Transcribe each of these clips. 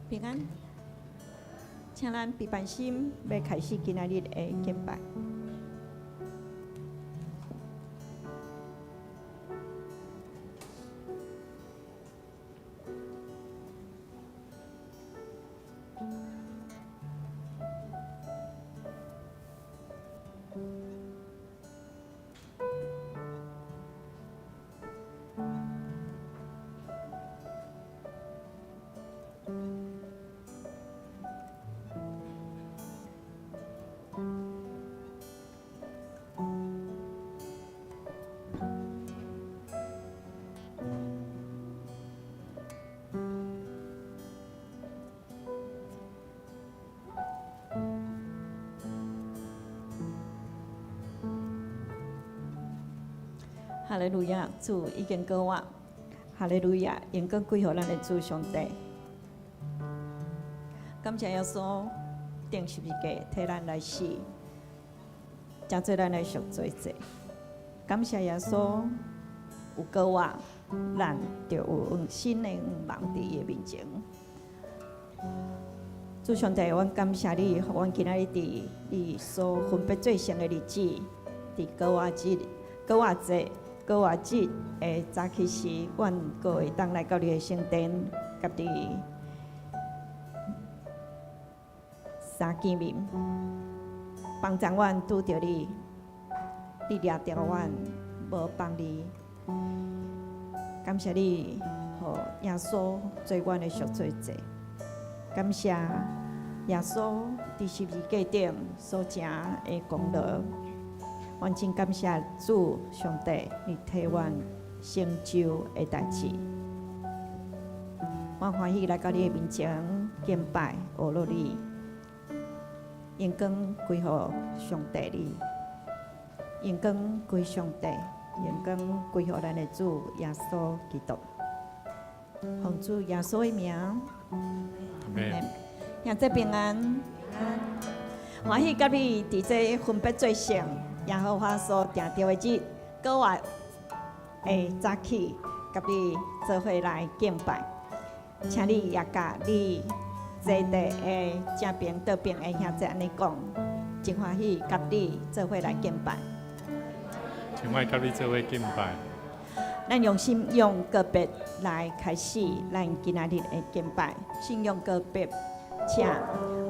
平安，請咱備辦心，欲開始今仔日的敬拜。哈利路亞，主已經膏我。哈利路亞，榮光歸予咱的主上帝。感謝耶穌釘十字架替咱來死，成做咱的贖罪祭。感謝耶穌有膏我，咱就有新的望佇伊的面前。主上帝，阮感謝你，予阮今仔日佇你所分別做聖的日子，佇膏我節、膏我節、膏我節的早起時，阮閣會當來到你的聖殿，佮你相見面，幫助阮拄著你，你掠著阮，無放你。感謝你，予耶穌做阮的贖罪祭。感謝耶穌佇十字架頂所成的功勞。阮真感謝主上帝，你替阮成就的代誌。阮歡喜來到你的面前敬拜，學落你，榮光歸予上帝你，榮光歸上帝，榮光歸予咱的主耶穌基督。奉主耶穌的名，阿們。兄弟平安，歡喜佮你佇這分別做聖耶和華所定著的日，閣外的早起，佮你做伙來敬拜。請你也佮你坐佇的正邊、倒邊的兄弟按呢講，真歡喜佮你做伙來敬拜。真歡喜佮你做伙敬拜。咱用信仰告別來開始咱今仔日的敬拜。信仰告別，請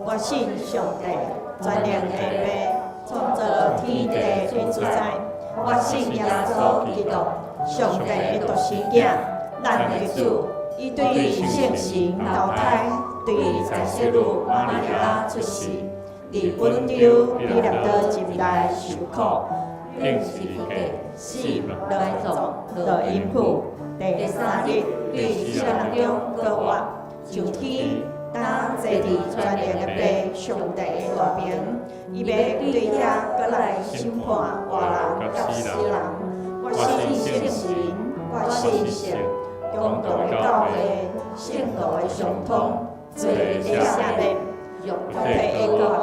我信上帝全能的父，創造天地的主宰。我信耶穌基督，上帝的獨生囝，咱的主。伊對聖神投胎，對在聖女瑪利亞出世，佇本丟彼拉多時代受苦，釘十字架，死，落葬，落陰府，第三日對死人中復活，上天，當坐佇全能的父上帝的大爿，伊欲對遐閣來審判活人佮死人。我信聖神，我信聖公同的教會，聖徒的相通，罪的赦免，肉體的復活，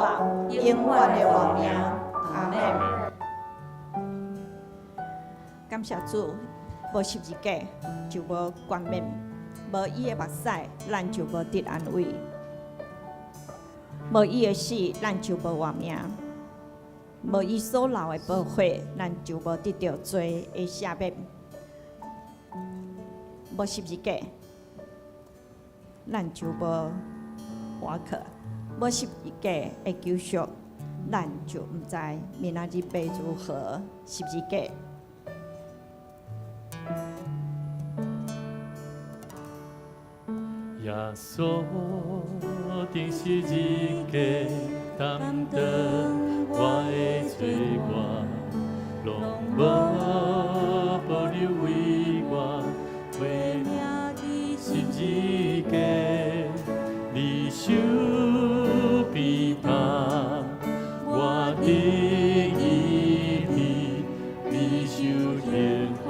永遠的活命。阿們。感謝主，無十字架就無冠冕，無伊的目屎，咱就無得安慰；無伊的死，咱就無活命；無伊所流的寶血，咱就無得著罪的赦免。無十字架，咱就無活去；無十字架的救贖，咱就毋知明仔日欲如何。十字架。耶穌釘十字架，擔當我的罪過，攏無保留為我背十字架，你受逼迫，我得醫治，你受刑罰，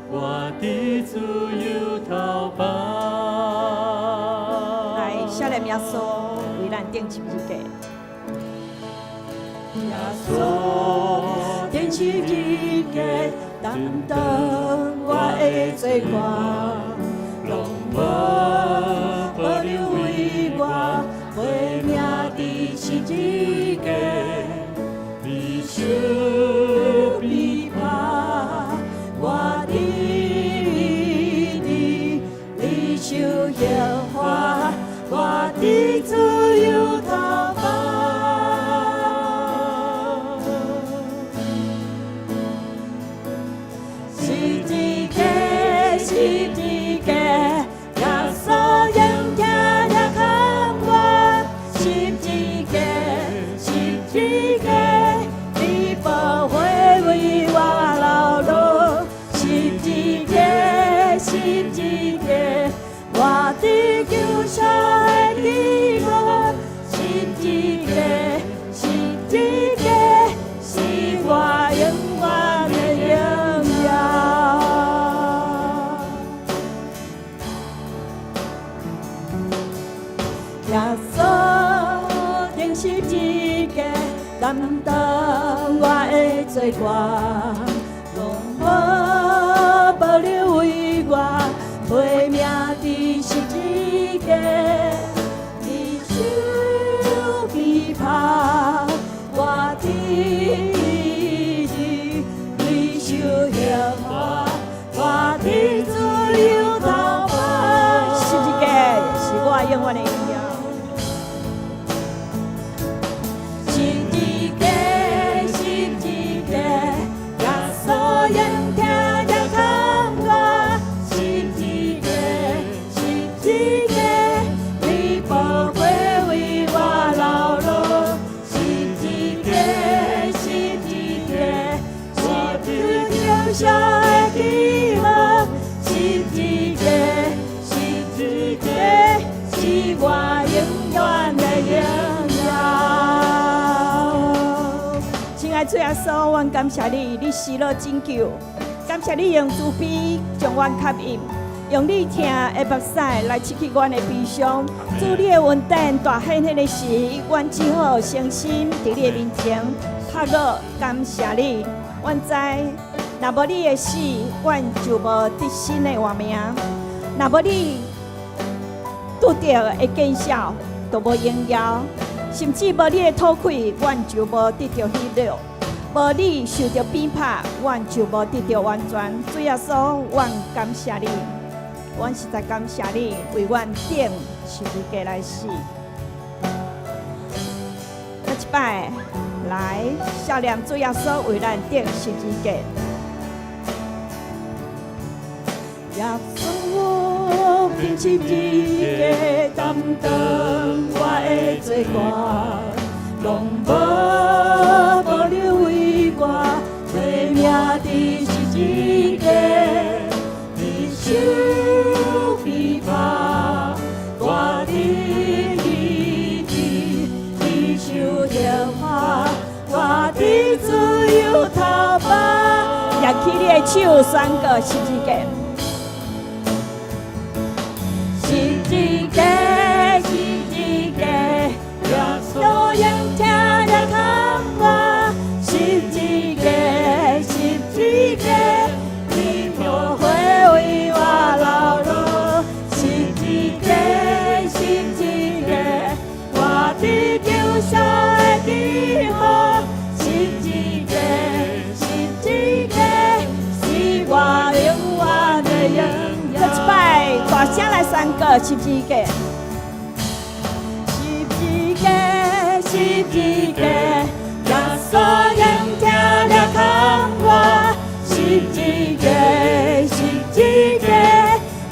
我得自由逃跑。來，少年耶穌為咱釘十字架。耶穌釘十字架，擔當我的罪過。十字架，耶穌用疼來牽我，十字架，十字架，你寶血為我流落，十字架，十字架，我得救贖的記號，十字架，十字架，是我永遠的榮耀。耶穌釘十字架，擔當我的罪過，攏無保留為我付命佇十字架，你受逼迫，我得醫治，你受刑罰，我得自由逃跑。十字架是我永遠的榮耀。十字架，十字架，耶穌用疼來牽我。十字架，十字架，你寶血為我流落。十字架，十字架，是得救贖的記號。十字架，十字架，是我永遠的榮耀。親愛主耶穌，阮感謝你，你喜樂拯救，感謝你用慈悲將阮吸引，用你疼的目屎來拭去阮的悲傷。主你的恩典大顯現的時，阮只好誠心佇你的面前拍倒感謝你。阮知，若無你的死，阮就無得新的活命；若無你拄著的見笑，就無榮耀；甚至無你的討氣，阮就無得著喜樂；無你受著鞭拍，阮就無得著完全。主耶穌，阮感謝你，阮實在感謝你為阮釘十字架來死。閣一擺來，少年主耶穌為咱釘十字架。耶穌釘十字架，擔當我的罪過，攏無保留為我付命佇十字架，你受逼迫，我得醫治，你受刑罰，我得自由逃跑。舉起你的手，宣告十字架。十字架，十字架，耶穌用疼來牽我。十字架，十字架，你寶血為我流落。十字架，十字架，我得救贖的記號。十字架，十字架，是我永遠的榮耀。閣一擺，大聲來宣告十字架。十字架，十字架，耶穌用疼來牽我。十字架，十字架，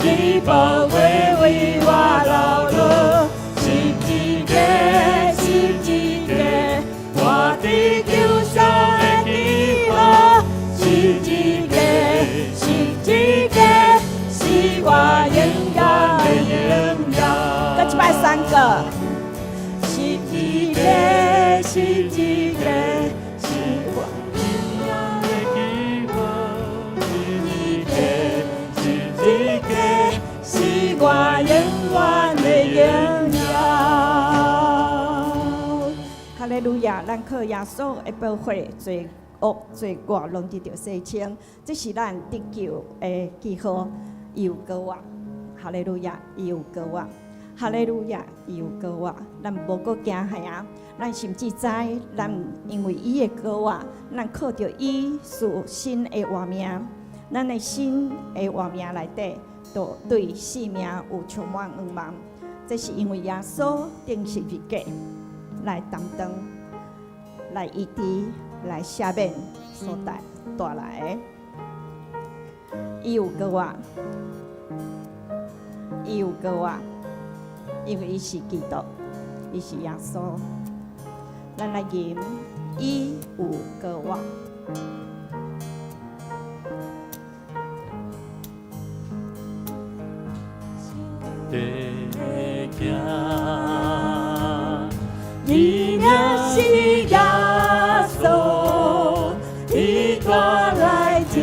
你寶血為我流落。十字架，十字架，我得救贖的記號。十字架，十字架，是我永遠的榮耀。閣一擺宣告。十字架，十字架，是我永遠的記號。十字架，十字架，是我永遠的榮耀。哈利路亞！咱靠耶穌的寶血，罪惡罪過攏得著洗清，這是咱得救的記號。伊有膏我，哈利路亞！伊有膏我，哈利路亞！伊有膏我，咱無閣驚嚇，咱甚至知，咱因為伊的膏我，咱靠著伊賜新的活命，咱的新的活命內底，就對生命有充滿向望。這是因為耶穌釘十字架來擔當、來醫治、來赦免所帶來的。伊有膏我，伊有膏我，因為伊是基督，伊是耶穌。咱來吟，伊有膏我。地行，伊名是耶穌，伊帶來疼，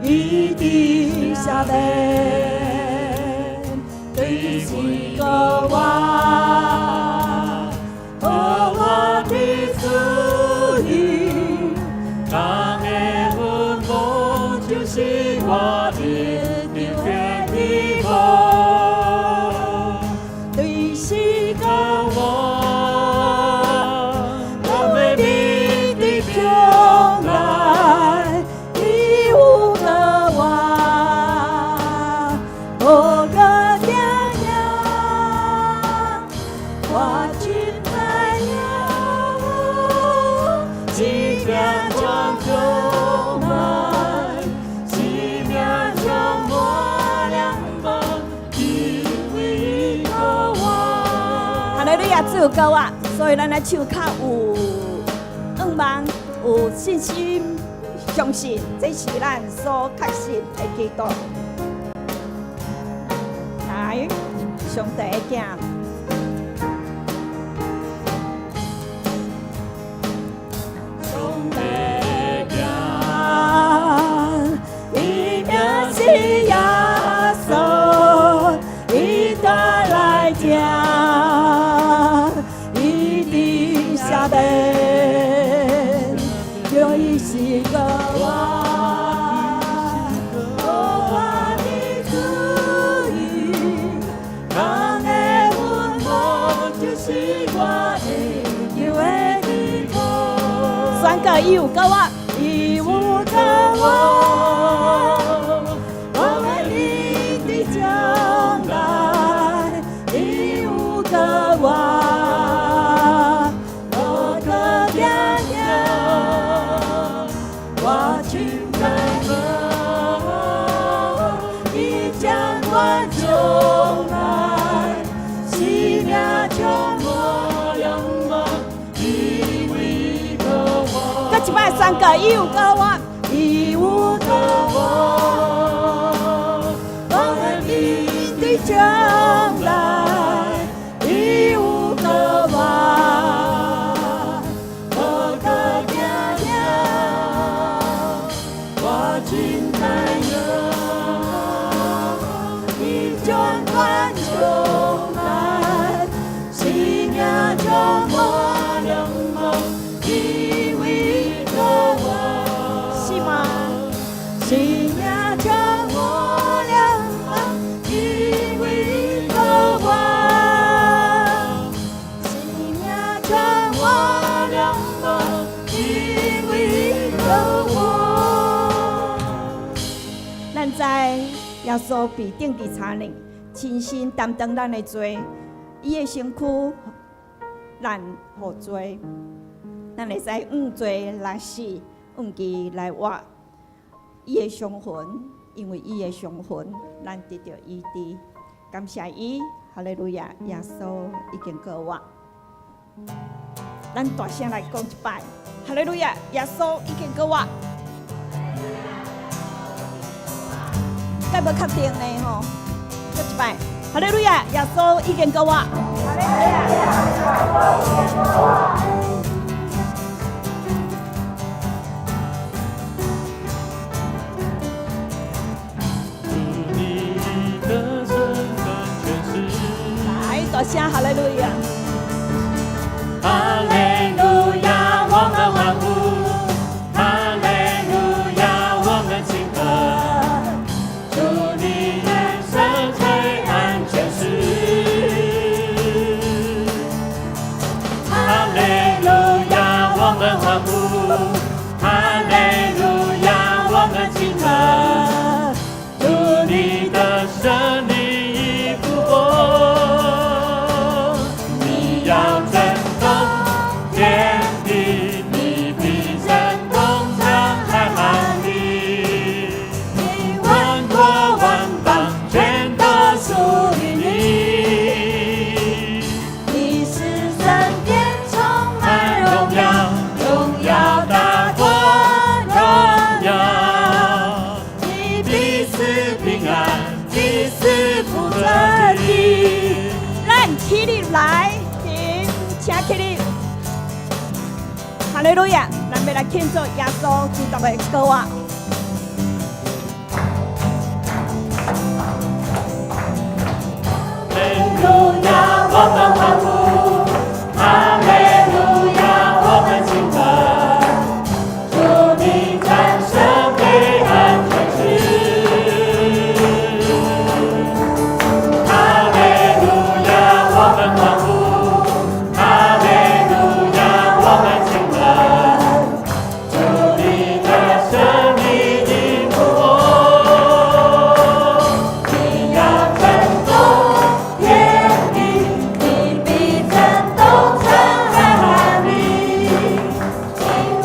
伊佇下面對是膏我，予我的主意，人的坟墓就是我永久的希望。對是膏我，我欲面對將來，伊有膏我，無閣驚驚，我真知影，生命將充滿，生命充滿了夢，因為伊膏我。哈利路亞，主有膏我，所以咱來唱較有向望、有信心、相信，這是咱所確信的基督。來，上帝的囝。上帝的囝，伊名是耶穌，伊帶來疼，伊佇下面，叫伊是膏我，予我的主意，人的坟墓就是我永久的依靠。宣告伊有膏我，伊有膏我，我欲面對將來，伊有膏我，無閣驚驚，我真知影，伊將我將來，生命充滿了夢，因為伊膏我。閣一擺宣告，伊有膏我，伊有膏我，我欲面對將來，伊有膏我，無閣驚驚，我真知影，伊將我將來，生命充滿了夢，因為伊膏我。是嗎？生命充滿了夢，因為伊膏我。生命充滿了夢，因為伊膏我。咱知耶穌被釘佇柴呢，親身擔當咱的罪，伊的身軀咱予罪，咱會使向罪來死，向基來活。伊的傷痕，因為伊的傷痕，咱得著醫治。感謝伊，哈利路亞！耶穌已經膏我。咱大聲來講一擺，哈利路亞！耶穌已經膏我。該無確定呢吼，閣一擺，哈利路亞！耶穌已經膏我。哈利路亞！耶穌已經膏我。主你的聖跟權勢。來，大聲哈利路亞！哈利路亞，我們歡呼！哈利路亞，我們慶賀！主你的聖垂按權勢。哈利路亞，我們歡呼！哈利路亞，我們慶賀！主你的聖靈已復活，已必賜平安，你賜福澤地。咱起立來，請起立。哈利路亞！咱欲來慶祝耶穌基督的復活。哈利路亞，我們歡呼！哈利路亞，我們慶賀！主你戰勝黑暗權勢。哈利路亞，我們歡呼！哈利路亞，我們慶賀！主你的勝利已復活，你要震動天地，你必震動滄海海地，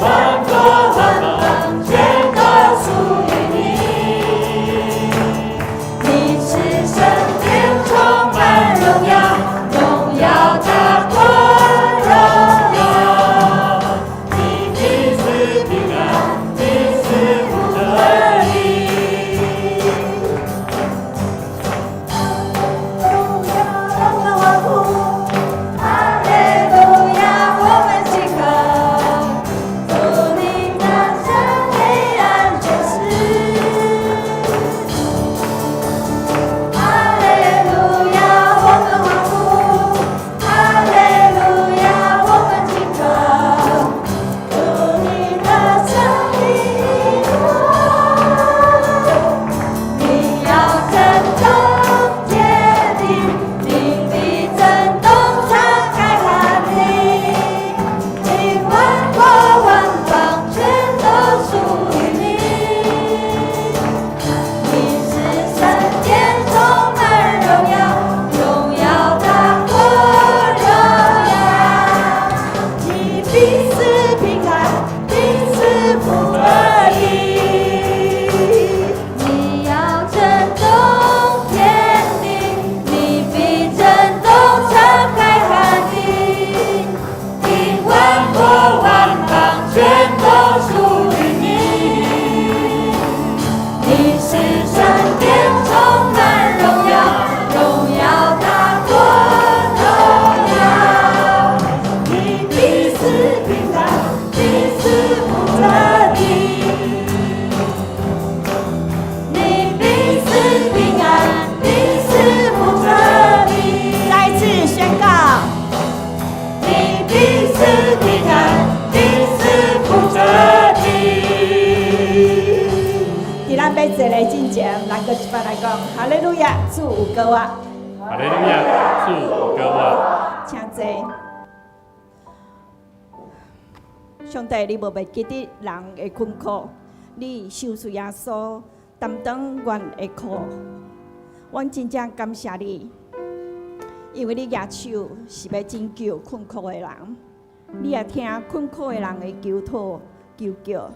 萬國萬邦全都屬於你。你是聖殿，充滿榮耀，榮耀大過榮耀。你必賜平安，必賜福澤地。我們歡呼，哈利路亞，我們慶賀，主你戰勝黑暗權勢。哈利路亞，我們歡呼，哈利路亞，我們慶賀，主你的勝利已復活。你要震動天地，你必震動滄海海地，萬國萬邦全都屬於你。你是聖殿，充滿榮耀，榮耀大過榮耀。你必賜平安，必賜福澤地。你要震動天地，你必震動滄海海地，萬國萬邦全都屬於你。你是聖殿，充滿榮耀，榮耀大過榮耀。你必賜平安，必賜福澤地。你必賜平安，必賜福澤地。再一次宣告，你必賜平安，必賜福澤地。佇咱欲坐的進前，咱閣一擺來講，哈利路亞，主有膏我。哈利路亞，主有膏我。請坐。上帝，你無袂記得人的困苦，你受賜耶穌擔當阮的苦，阮真正感謝你，因為你舉手是欲拯救困苦的人，你也聽困苦的人的求禱求叫，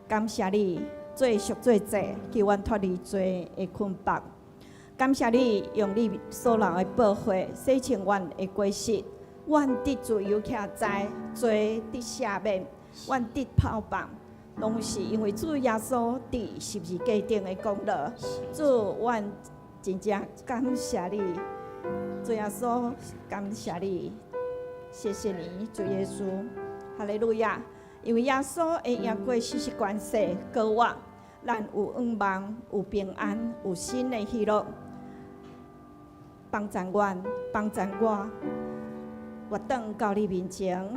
感謝你做贖罪祭，救阮脫離罪的捆綁。感謝你用你所流的寶血洗清阮的過失，阮得自由徛在，罪得赦免，阮得拋放，攏是因為主耶穌佇十字架頂的功勞。主，阮真正感謝你，主耶穌，感謝你，謝謝你，主耶穌，哈利路亞。因為耶穌會贏過四十權勢，膏我，咱有向望，有平安，有新的喜樂。幫贊阮，幫贊我，活轉到你面前。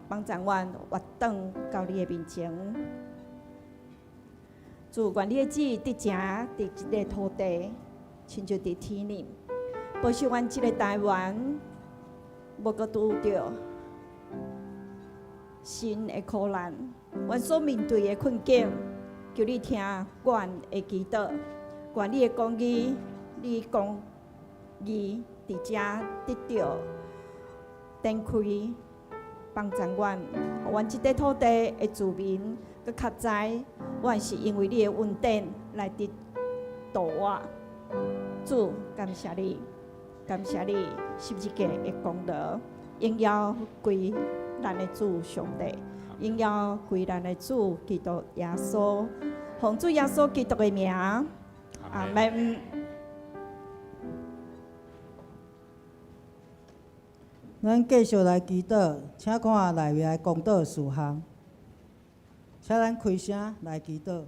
幫贊阮，活轉到你的面前。主，願你的旨意得成佇這个土地，親像佇天頂。保守阮這个台灣，無閣拄著新的苦難。阮所面對的困境，求你聽阮的祈禱。願你的公義，你公義佇遮得著展開，幫助阮，予阮這塊土地的子民閣較知，阮是因為你的恩典來得度活。主，感謝你，感謝你十字架的功勞，榮耀歸咱的主上帝，榮耀歸咱的主基督耶穌。奉主耶穌基督的名，阿門。咱繼續來祈禱，請看內面的公禱事項，請咱開聲來祈禱。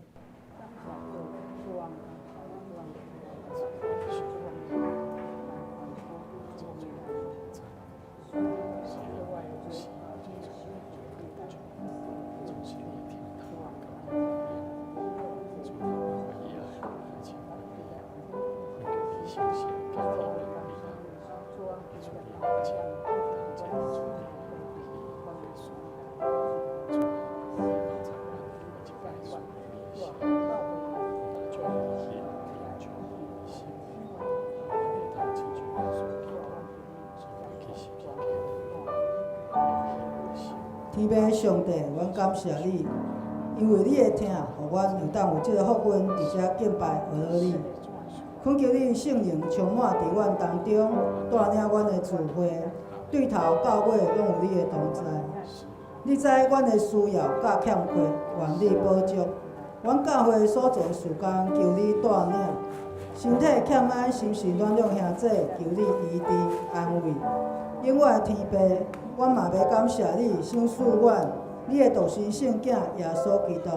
天父上帝，阮感謝你，因為你的疼，予阮會當有這个福分佇遮敬拜阿羅你。懇求你聖靈充滿佇阮當中，帶領阮的聚會，對頭到尾攏有你的同在。你知阮的需要佮欠缺，願你補足。阮教會所做的事工，求你帶領。身體欠安，心神軟弱兄弟，求你醫治安慰。永遠的天父，阮嘛欲感謝你，賞賜阮你的獨生聖子耶穌基督，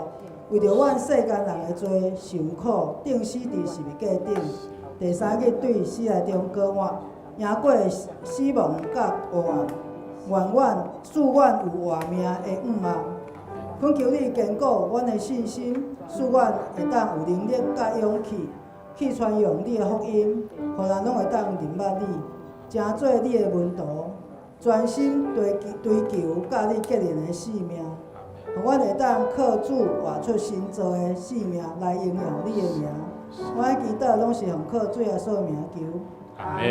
為著阮世間人的罪受苦，釘死佇十字架頂。第三日對死來中過活，贏過死亡佮黑暗，願阮賜阮有活命的盼望。懇求你堅固阮的信心，使阮會當有能力佮勇氣去傳揚你的福音，予人攏會當認捌你，成做你的門徒，專心追求佮你結連的生命，予阮會當靠主活出新造的生命來榮耀你的名。我的祈禱攏是奉靠主耶穌的名求。阿們。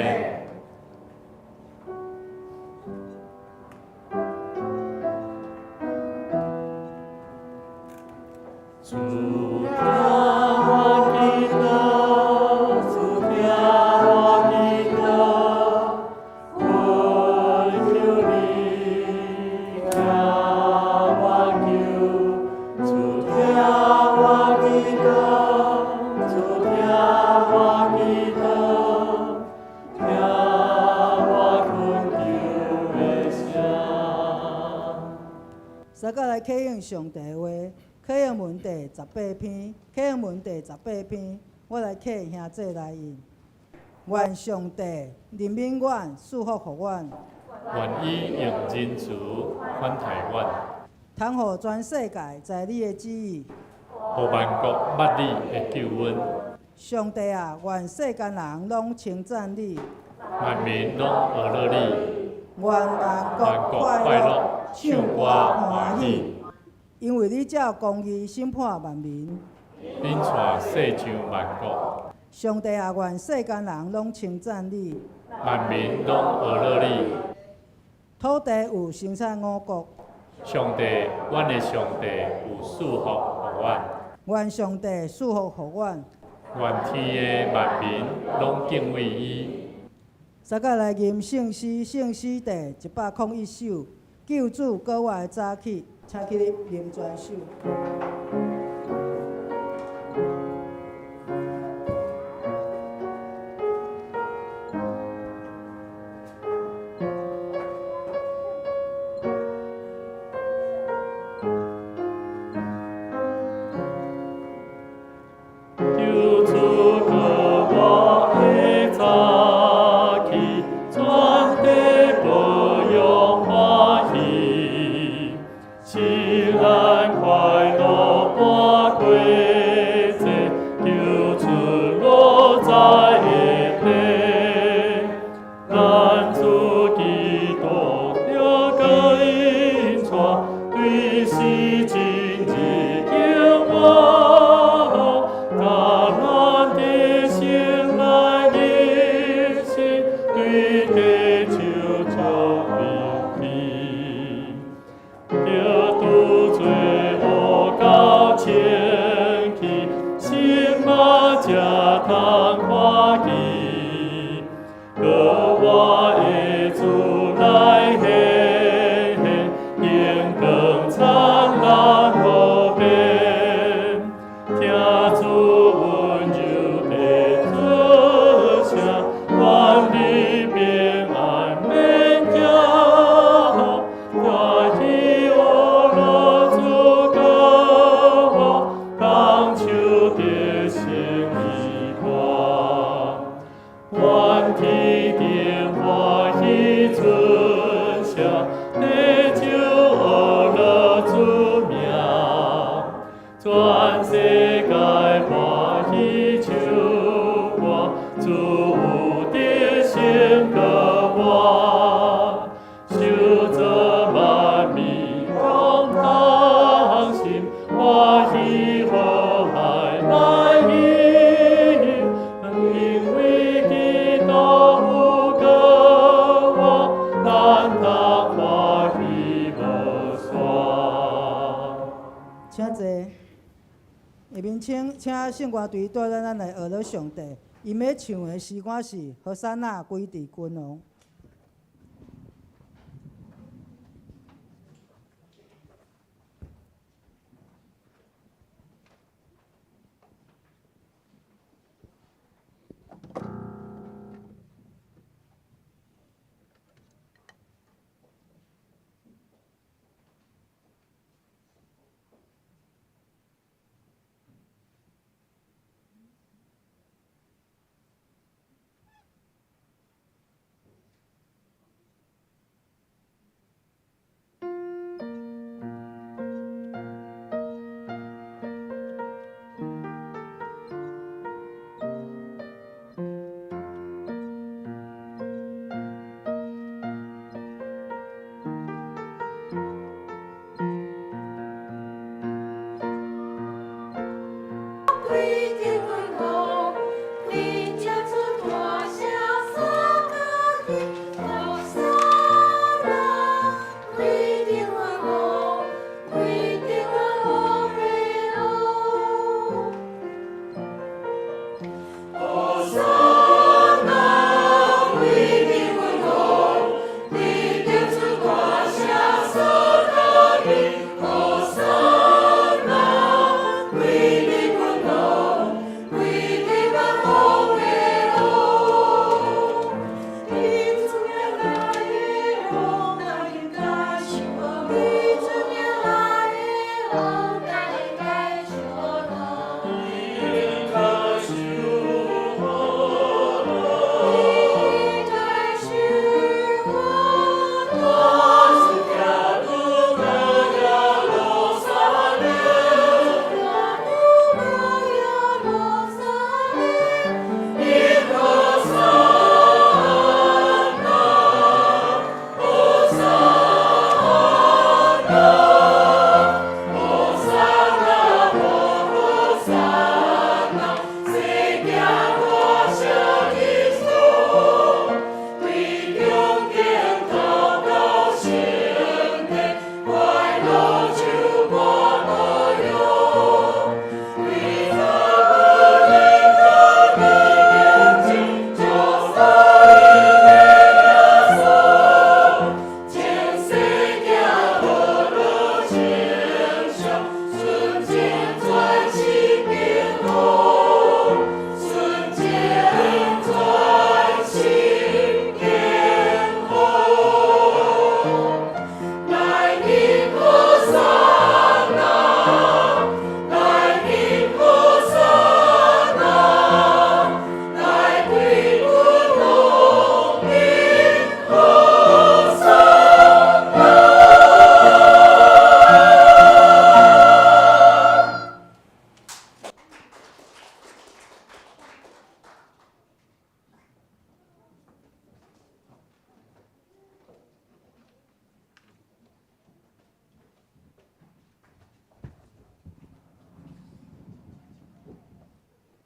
主聽我祈禱，主聽我祈禱，懇求你聽我求，主聽我祈禱，主聽我祈禱，聽我懇求的聲。三個來啟應上帝的話，啟應文第18篇，啟應文第18篇，我來啟兄弟來應。願上帝憐憫阮，賜福予阮。願伊用仁慈款待阮。通予全世界知你的旨意。予萬國捌你的救恩。上帝啊，願世間人攏稱讚你。萬民攏阿羅你。願萬國快樂，唱歌歡喜。因為你照公義審判萬民。領帶世上萬國。上帝啊，願世間人攏稱讚你。萬民攏阿羅你。土地有生產五穀。上帝，阮的上帝有賜福予阮。願上帝賜福予阮。願天的萬民攏敬畏伊。三個來吟聖詩，聖詩第101首，救主閣我的早起，請起立念全首。救主閣我的早起，全地保養歡喜，使咱快樂半過節，救出落在地，咱主基督著跟帶，對死今日興旺，甲咱的心來熱心，對地球將離去，著拄罪惡到清氣，心嘛才通歡喜。閣我的主來顯現，榮光燦爛無邊，聽溫柔的尊聲，願你平安免驚，歡喜學樂主佮我，同手得勝榮光。願天頂歡喜尊聲，得救學樂主名，全世界歡喜唱歌，主有得勝過我，受造萬民共同心，歡喜和愛來迎，因為基督有過我，咱通歡喜無煞。請坐。下面請聖歌隊帶咱來學樂上帝。𪜶欲唱的詩歌是《和散那歸佇君王》。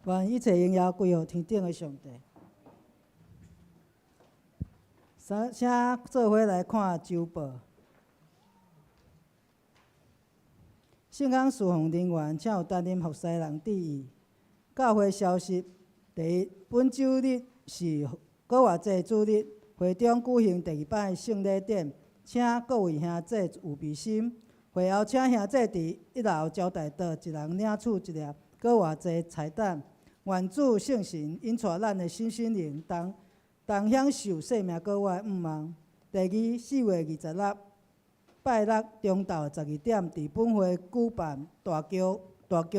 願一切榮耀歸予天頂的上帝。請做伙來看週報。聖工侍奉人員，請有擔任服侍人注意。教會消息：第一，本週日是閣活節主日，會中舉行第二擺聖禮典，請各位兄弟預備心。會後，請兄弟佇一樓招待桌，一人領取一粒閣閣偌濟財產。願主聖神引帶咱的身心靈同同享受生命閣活的向望。第二，4月26，拜六中晝12點，佇本會舉辦大橋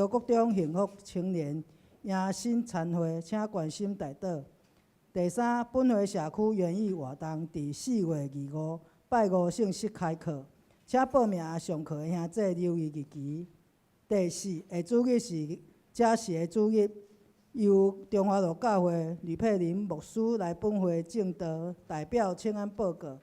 國中幸福青年迎新餐會，請關心代禱。第三，本會社區園藝活動佇4月25，拜五正式開課，請報名上課的兄弟留意日期。第四，下主日是這時的主日，由中華路教會呂佩林牧師來本會證道，代表請安報告。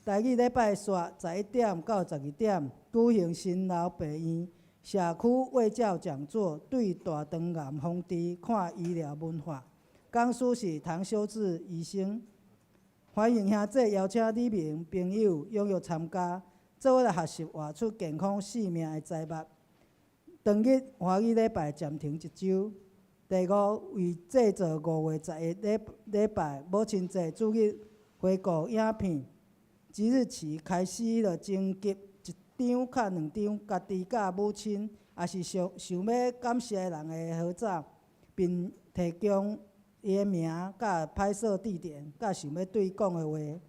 台語禮拜三11點到12點舉行新老病院社區衛教講座，對大腸癌防治看醫療文化。講師是唐修智醫生，歡迎兄弟邀請里民朋友踴躍參加，做伙來學習活出健康生命的財物。當日華語禮拜暫停一週。第五，為製作5月11禮拜母親節主日回顧影片，即日起開始了徵集一張佮兩張家己佮母親，抑是想想欲感謝的人的合照，並提供伊的名、佮拍攝地點、佮想欲對伊講的話，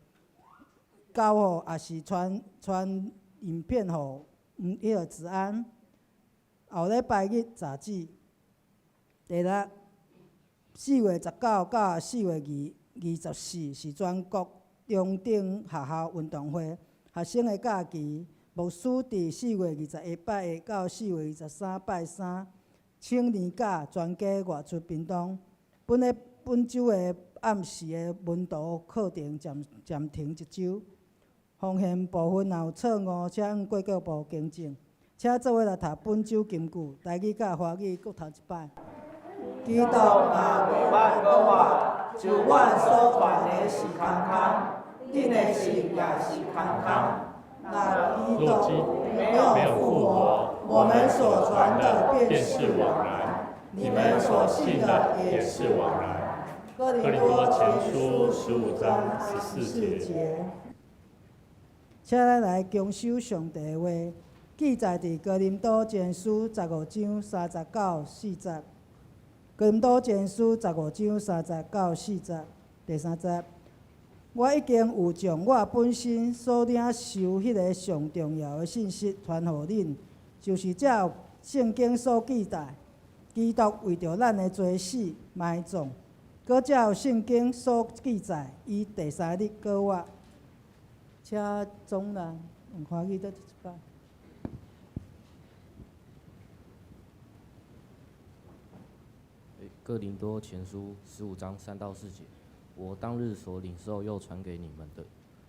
交予抑是傳傳影片予彼个子安。後禮拜日雜誌。第六，4月19到4月24是全國中等學校運動會，學生的假期。牧師佇4月21拜一到4月23拜三，請年假全家外出屏東。本週的暗時的門徒課程暫停一週。奉獻部分若有錯誤，請向貴國部更正。請做伙來讀本週金句，台語佮華語各讀一擺。基督若無愛閣活，就阮所傳的是空空，恁的信也是空空。若基督沒有復活，我們所傳的便是枉然，你們所信的也是枉然。哥林多前書15章14節。請咱來恭守上帝的話，記載佇哥林多前書15章30到40。哥林多前書15章30到40，第三節，我已經有將我本身所領受彼个上重要的信息傳予恁，就是照聖經所記載，基督為著咱的罪死埋葬，閣照聖經所記載，伊第三日閣活。請總人用華語讀一擺。哥林多前書15章3到4節，我當日所領受又傳給你們的，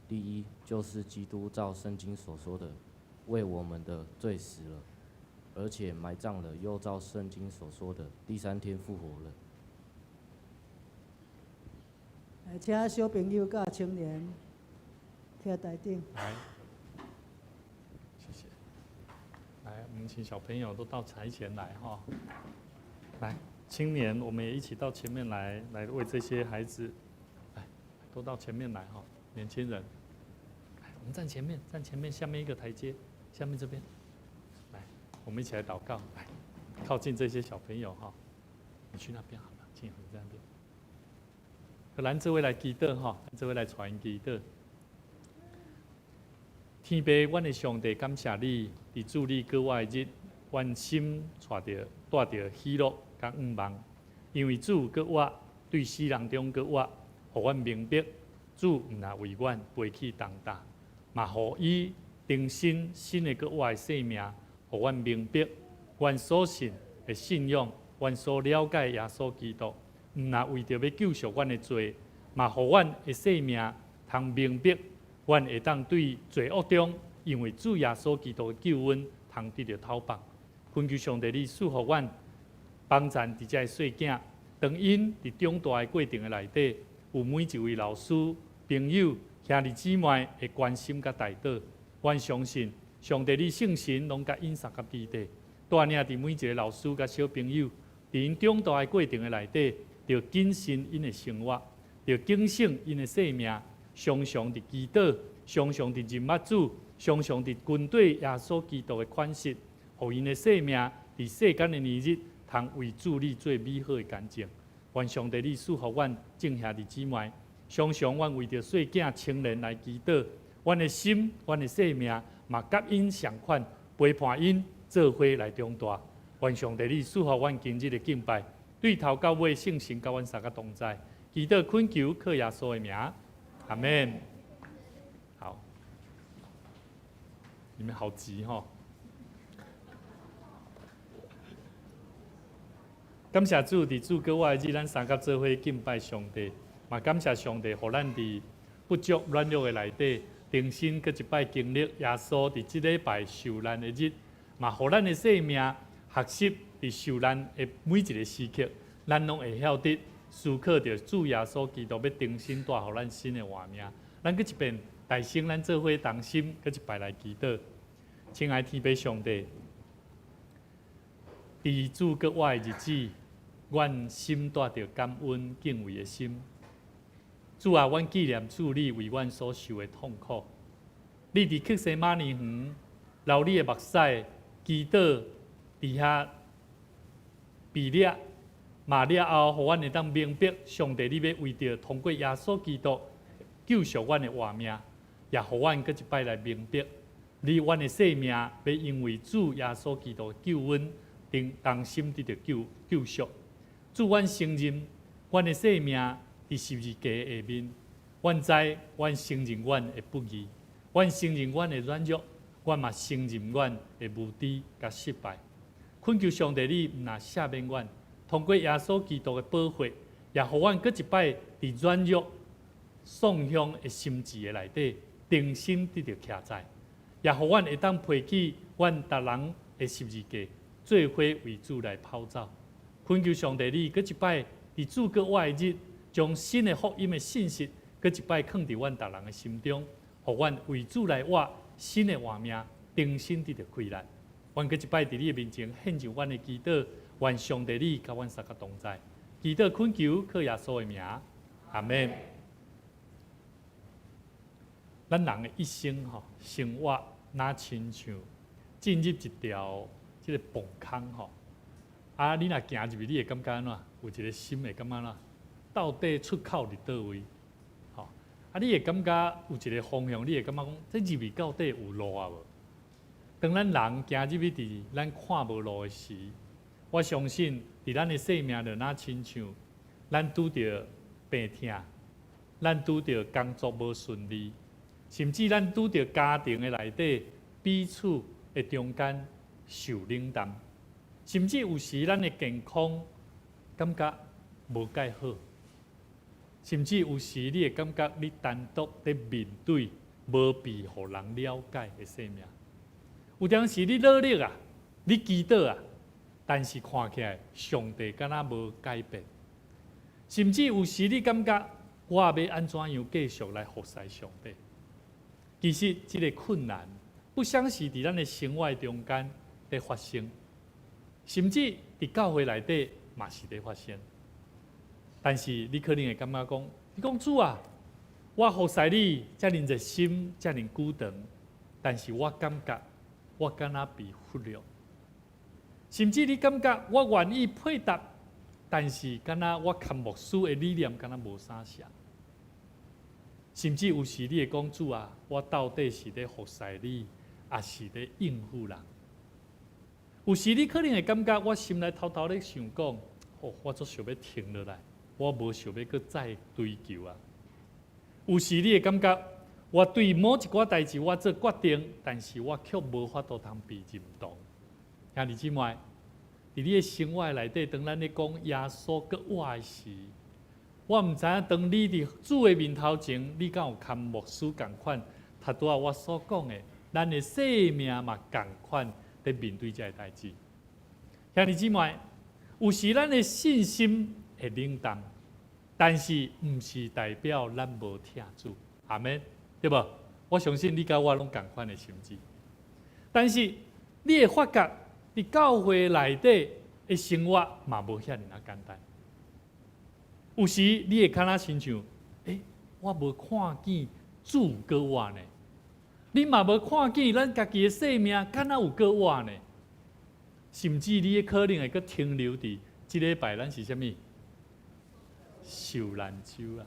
第一就是基督照聖經所說的，為我們的罪死了，而且埋葬了，又照聖經所說的，第三天復活了。來，請小朋友佮青年徛台頂。來，謝謝。來，我們請小朋友都到台前來哈。來。青年，我們也一起到前面來，來為這些孩子，來，都到前面來哈。年輕人，來，我們站前面，站前面，下面一個台階，下面這邊，來，我們一起來禱告，來，靠近這些小朋友哈。你去那邊好了，靜你在那邊。咱這位來祈禱哈，這位來傳祈禱。天父，阮的上帝，感謝你，佇主你閣活的日，阮心帶著喜樂佮向望，因為主閣活，對死人中閣活，予阮明白，主毋但為阮背起重擔，嘛予伊重新新的閣活的生命，予阮明白，阮所信的信仰，阮所了解耶穌基督，毋但為著欲救贖阮的罪，嘛予阮的生命通明白，阮會當對罪惡中，因為主耶穌基督的救恩，通得著透放。懇求上帝，你賜予阮幫贊佇遮的細囝，當𪜶佇長大的過程的內底，有每一位老師、朋友、兄弟姊妹的關心佮代禱，阮相信上帝你聖神攏共𪜶相佮彼底，帶領佇每一个老師佮小朋友，佇𪜶長大的過程的內底，著謹慎𪜶的生活，著警醒𪜶的生命，常常佇祈禱，常常佇認捌主，常常佇跟綴耶穌基督的款式，予𪜶的生命佇世間的年日，通為主你做美好的見證。願上帝你賜予阮眾兄弟姊妹，常常阮為著細囝青年來祈禱，阮的心、阮的生命嘛佮𪜶仝款，陪伴𪜶做伙來長大。願上帝你賜予阮今日的敬拜，對頭到尾聖神佮阮三個同在，祈禱懇求靠耶穌的名，阿們。好，你們好急吼！感謝主，佇主閣活的日，咱三甲做伙敬拜上帝，嘛感謝上帝，予咱佇不足軟弱的內底，重新閣一擺經歷耶穌佇這禮拜受難的日，嘛予咱的生命學習佇受難的每一個時刻，咱攏會曉得思考著主耶穌基督欲重新帶予咱新的活命。咱閣一遍大聲，咱做伙同心，閣一擺來祈禱。親愛天父上帝，佇主閣活的日子，阮心帶著感恩敬畏的心。主啊，阮紀念主你為阮所受的痛苦。你佇客西馬尼園流你的目屎，祈禱佇遐被掠，嘛了後，予阮會當明白上帝你欲為著通過耶穌基督救贖阮的活命，也予阮閣一擺來明白，你阮的生命欲因為主耶穌基督的救恩，重新得著救贖。主，阮承認阮的生命佇十字架下面，阮知，阮承認阮的不義，阮承認阮的軟弱，阮嘛承認阮的無知佮失敗。懇求上帝，你毋若赦免阮，通過耶穌基督的寶血，也予阮閣一擺佇軟弱喪向的心志的內底，重新得著徛在，也予阮會當提起阮逐人的十字架，做伙為主來跑走。懇求上帝，你閣一擺佇主閣活的日，將新的福音的信息，閣一擺囥佇阮逐人的心中，予阮為主來活新的活命，重新得著開力。阮閣一擺佇你的面前獻上阮的祈禱，願上帝你佮阮三個同在。祈禱懇求靠耶穌的名，阿們。咱人的一生吼，生活若親像進入一條這個墓空吼。啊，你若行入去，你會感覺按怎？有一個心會感覺按怎？到底出口佇佗位？吼，啊，你會感覺有一個方向，你會感覺講，這入去到底有路啊無？當咱人行入去佇咱看無路的時，我相信佇咱的生命就若親像咱拄著病痛，咱拄著工作無順利，甚至咱拄著家庭的內底彼此的中間受冷淡，甚至有時咱的健康感覺無蓋好，甚至有時你會感覺你單獨佇面對無被予人了解的生命。有當時你努力啊，你祈禱啊，但是看起來上帝敢若無改變，甚至有時你感覺我欲按怎樣繼續來服侍上帝？其實這個困難不只是佇咱的生活中間佇發生，甚至佇教會內底嘛是佇發生。但是你可能會感覺講，你講主啊，我服侍你遮爾熱心，遮爾久長，但是我感覺我敢若被忽略，甚至你感覺我願意配搭，但是敢若我跟牧師的理念敢若無啥像。甚至有時你會講主啊，我到底是咧服侍你，抑是咧應付人？有時你可能會感覺我心內偷偷咧想講，哦，我足想欲停落來，我無想欲閣再追求啊。有時你會感覺，我對某一寡代誌我做決定，但是我卻無法度通被認同。兄弟姊妹，佇你的生活內底，當咱咧講耶穌閣活的時，我毋知影當你佇主的面頭前，你敢有佮牧師仝款？頭拄仔我所講的，咱的生命嘛仝款佇面對這个代誌。兄弟姊妹，有時咱的信心會冷淡，但是毋是代表咱無疼主。阿們，對無？我相信你佮我攏仝款的心志。但是你會發覺，佇教會內底的生活嘛無遐爾仔簡單。有時你會敢若親像，欸，我無看見主閣活呢？你嘛無看見咱家己的生命敢若有閣活呢？甚至你可能會閣停留佇這禮拜咱是啥物？受難週啊！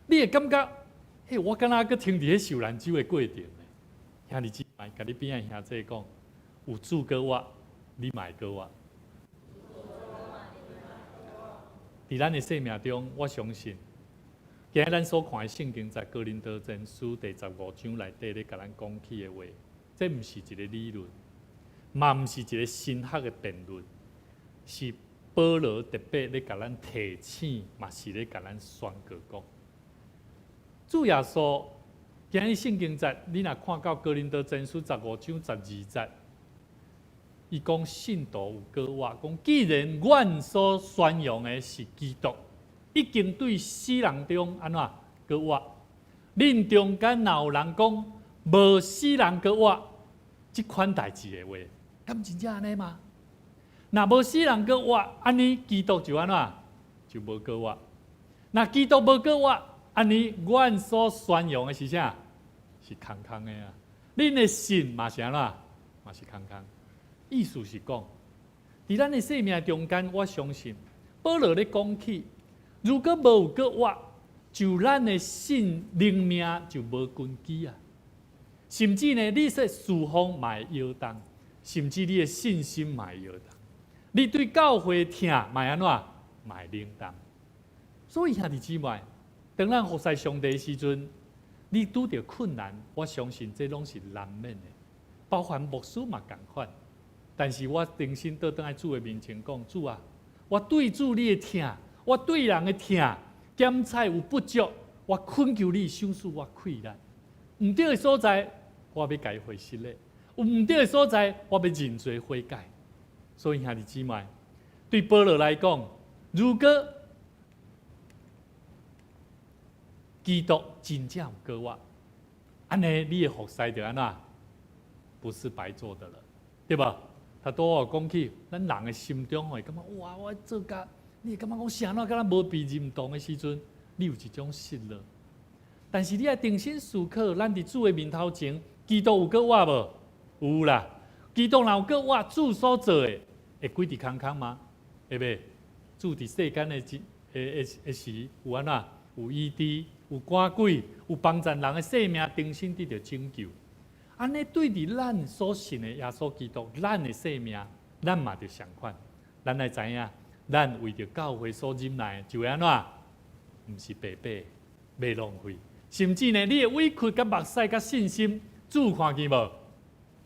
你會感覺，嘿，我敢若閣停佇彼受難週的過程呢？兄弟姊妹，共你邊仔兄弟講，有主閣活，你嘛會閣活。佇咱的生命中，我相信，今日咱所看的聖經在哥林多前書第十五章內底咧，共咱講起的話，這毋是一個理論，嘛毋是一個神學的辯論，是保羅特別咧共咱提醒，嘛是咧共咱宣告講，主耶穌今日聖經節，你若看到哥林多前書十五章十二節，伊講信徒有閣活，講既然阮所宣揚的是基督，已經對死人中按怎閣活？恁中間若有人講無死人閣活，這款代誌的話，敢真正按呢嗎？若無死人閣活，按呢基督就按怎？就無閣活。若基督無閣活，按呢阮所宣揚的是啥？是空空的啊！恁的信嘛是按怎？嘛是空空。意思是講，佇咱的生命中間，我相信保羅咧講起，如果無有閣活，就咱的信靈命就無根基啊！甚至呢，你說侍奉嘛會搖動，甚至你的信心嘛會搖動，你對教會疼嘛會按怎？嘛會冷淡。所以兄弟姊妹，當咱服侍上帝的時陣，你拄著困難，我相信這攏是難免的，包含牧師嘛仝款。但是我重新倒轉來主的面前講，主啊，我對主你的疼，我對人的疼，檢採有不足，我懇求你賞賜我氣力。毋對的所在，我欲共伊回失禮；有毋對的所在，我欲認罪悔改。所以兄弟姊妹，對保羅來講，如果基督真正有閣活，按呢你的服侍就按怎？不是白做的了，對無？他拄仔講起，咱人的心中會感覺哇，我做甲，你會感覺講啥怎敢若無被認同的時陣，你有一種失落。但是你愛重新思考，咱佇主的面頭前，基督有閣活無？有啦。基督若有閣活，主所做的會歸佇空空嗎？會袂？主佇世間的時的的時有按怎？有醫治，有趕鬼，有幫助人的生命重新得著拯救。按呢對佇咱所信的耶穌基督，咱的生命，咱嘛著相款。咱來知影，咱為著教會所忍耐，就會按怎？毋是白白，袂浪費。甚至呢，你的委屈、佮目屎、佮信心，主看見無？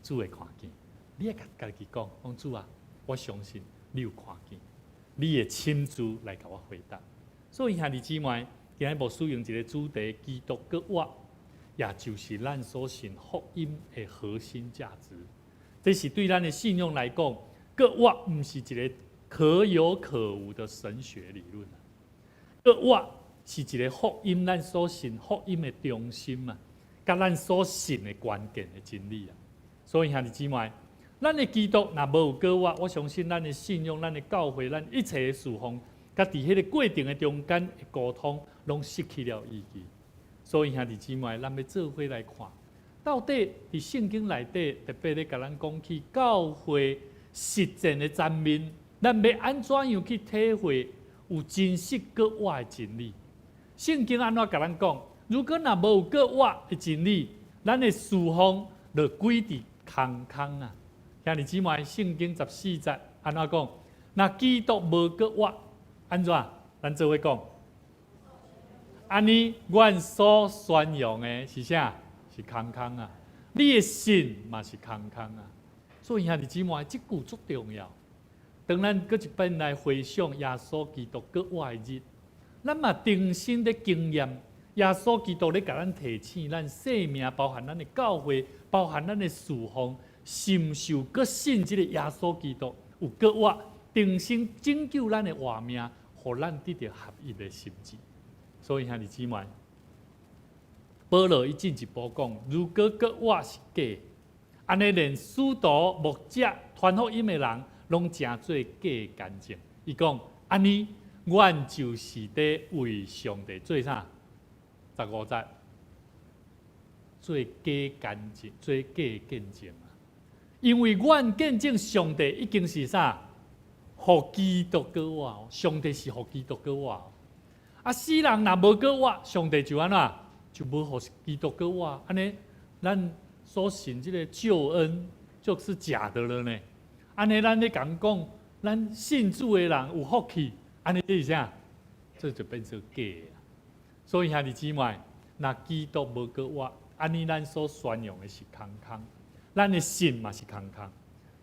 主會看見。你會共家己講，講主啊，我相信你有看見，你會親自來共我回答。所以兄弟姊妹，今日牧師用一個主題：基督閣活。也就是咱所信福音的核心價值。這是對咱的信仰來講，閣活毋是一個可有可無的神學理論。閣活是一個福音，咱所信福音的中心啊，佮咱所信的關鍵的真理啊。所以兄弟姊妹，咱的基督若無有閣活，我相信咱的信仰、咱的教會、咱一切的侍奉，佮佇彼个過程的中間的溝通，攏失去了意義。所以兄弟姊妹，咱欲做伙來看，到底佇聖經內底特別咧共咱講起教會實踐的層面，咱欲按怎樣去體會有真實閣活的真理？聖經按怎共咱講？如果若無有閣活的真理，咱的侍奉就歸佇空空啊！兄弟姊妹，聖經十四節按怎講？若基督無閣活，按怎？咱做伙講。按呢，阮所宣揚的是啥？是空空啊！你的信嘛是空空啊！所以兄弟姊妹，這句足重要。當咱閣一擺來回想耶穌基督閣活的日，咱嘛重新咧經驗耶穌基督咧共咱提醒，咱生命包含咱的教會，包含咱的侍奉，是毋是有閣信這个耶穌基督有閣活，重新拯救咱的活命，予咱得著合一的心志。所以兄弟姊妹，保羅伊進一步講：如果閣活是假，按呢連使徒、牧者、傳福音的人，攏成做假見證。伊講：按呢，阮就是佇為上帝做啥？十五節，做假見證，做假見證啊！因為阮見證上帝已經是啥？予基督閣活，上帝是予基督閣活。啊，死人若無閣活，上帝就按怎？就無予基督閣活。按呢，咱所信這个救恩就是假的了呢。按呢，咱咧共講，咱信主的人有福氣，按呢這是啥？這就變做假的。所以兄弟姊妹，若基督無閣活，按呢咱所宣揚的是空空，咱的信嘛是空空。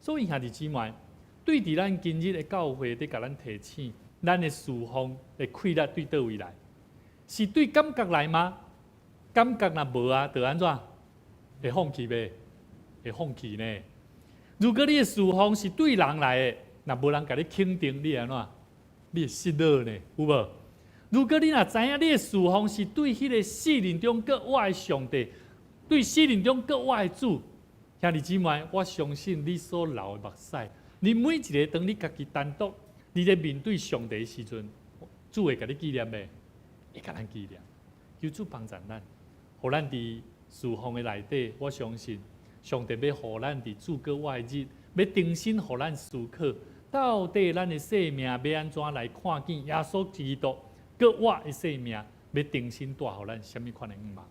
所以兄弟姊妹，對佇咱今日的教會佇共咱提醒，咱的侍奉的氣力對佗位來？是對感覺來嗎？感覺若無啊，就按怎？會放棄袂？會放棄呢？如果你的侍奉是對人來的，若無人共你肯定，你會按怎？你會失落呢？有無？如果你若知影你的侍奉是對彼个死人中閣活的上帝，對死人中閣活的主，兄弟姊妹，我相信你所流的目屎，你每一个當你家己單獨，你咧面對上帝的時陣，主會共你紀念袂？會共咱紀念。求主幫助咱，予咱佇侍奉的內底，我相信上帝欲予咱佇主閣活的日，欲重新予咱思考，到底咱的生命欲按怎來看見耶穌基督閣活的生命，欲重新帶予咱啥物款的向望？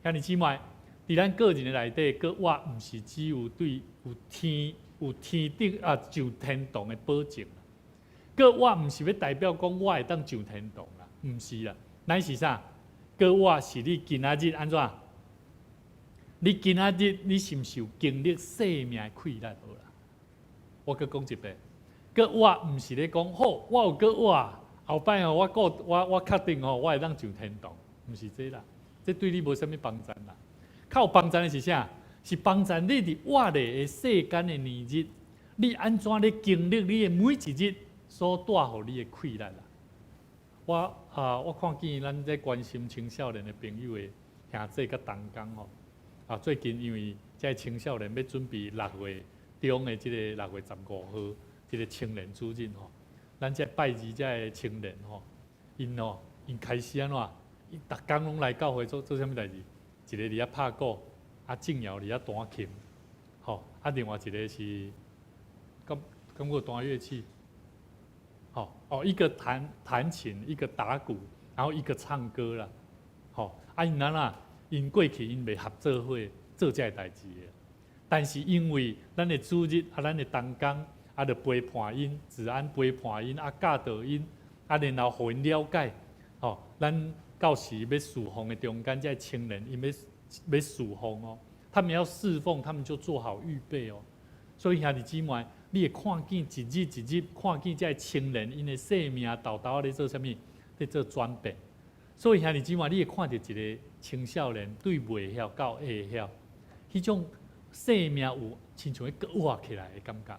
兄弟姊妹，佇咱個人的內底，閣活毋是只有對有天頂啊上天堂的保證。閣活毋是欲代表講我會當上天堂啦，毋是啦，乃是啥？閣活是你今仔日按怎？你今仔日你是毋是有經歷生命的氣力無啦？我閣講一遍，閣活毋是咧講好，我有閣活，後擺吼我顧我我確定吼我會當上天堂，毋是這啦，這對你無啥物幫助啦。較有幫助的是啥？是幫助你佇活咧的世間的年日，你按怎咧經歷你的每一日所帶予你的氣力啦？我啊，我看見咱這關心青少年的朋友的兄弟佮同工吼，啊，最近因為這青少年欲準備六月中的這个6月15號這个青年主日吼，咱這拜二這个青年吼，𪜶哦，𪜶開始按怎？𪜶逐工攏來教會做做啥物代誌？一个佇遐拍鼓，啊，正耀佇遐彈琴，吼，啊，另外一个是，敢敢閣彈樂器，吼，哦，一個彈彈琴，一個打鼓，然後一個唱歌啦，吼，啊，𪜶按怎？𪜶過去𪜶袂合做伙做這个代誌的，但是因為咱的主日啊，咱的同工啊，就陪伴𪜶，治安陪伴𪜶，啊，教導𪜶，啊，然後予𪜶了解，吼，咱到時欲侍奉的中間，這个青年𪜶欲侍奉哦，他們要侍奉，他們就做好預備哦。所以兄弟姊妹，你會看見一日一日，看見這个青年𪜶的生命沓沓仔咧做啥物？咧做轉變。所以兄弟姊妹，你會看著一个青少年對袂曉到會曉，彼種生命有親像咧閣活起來的感覺。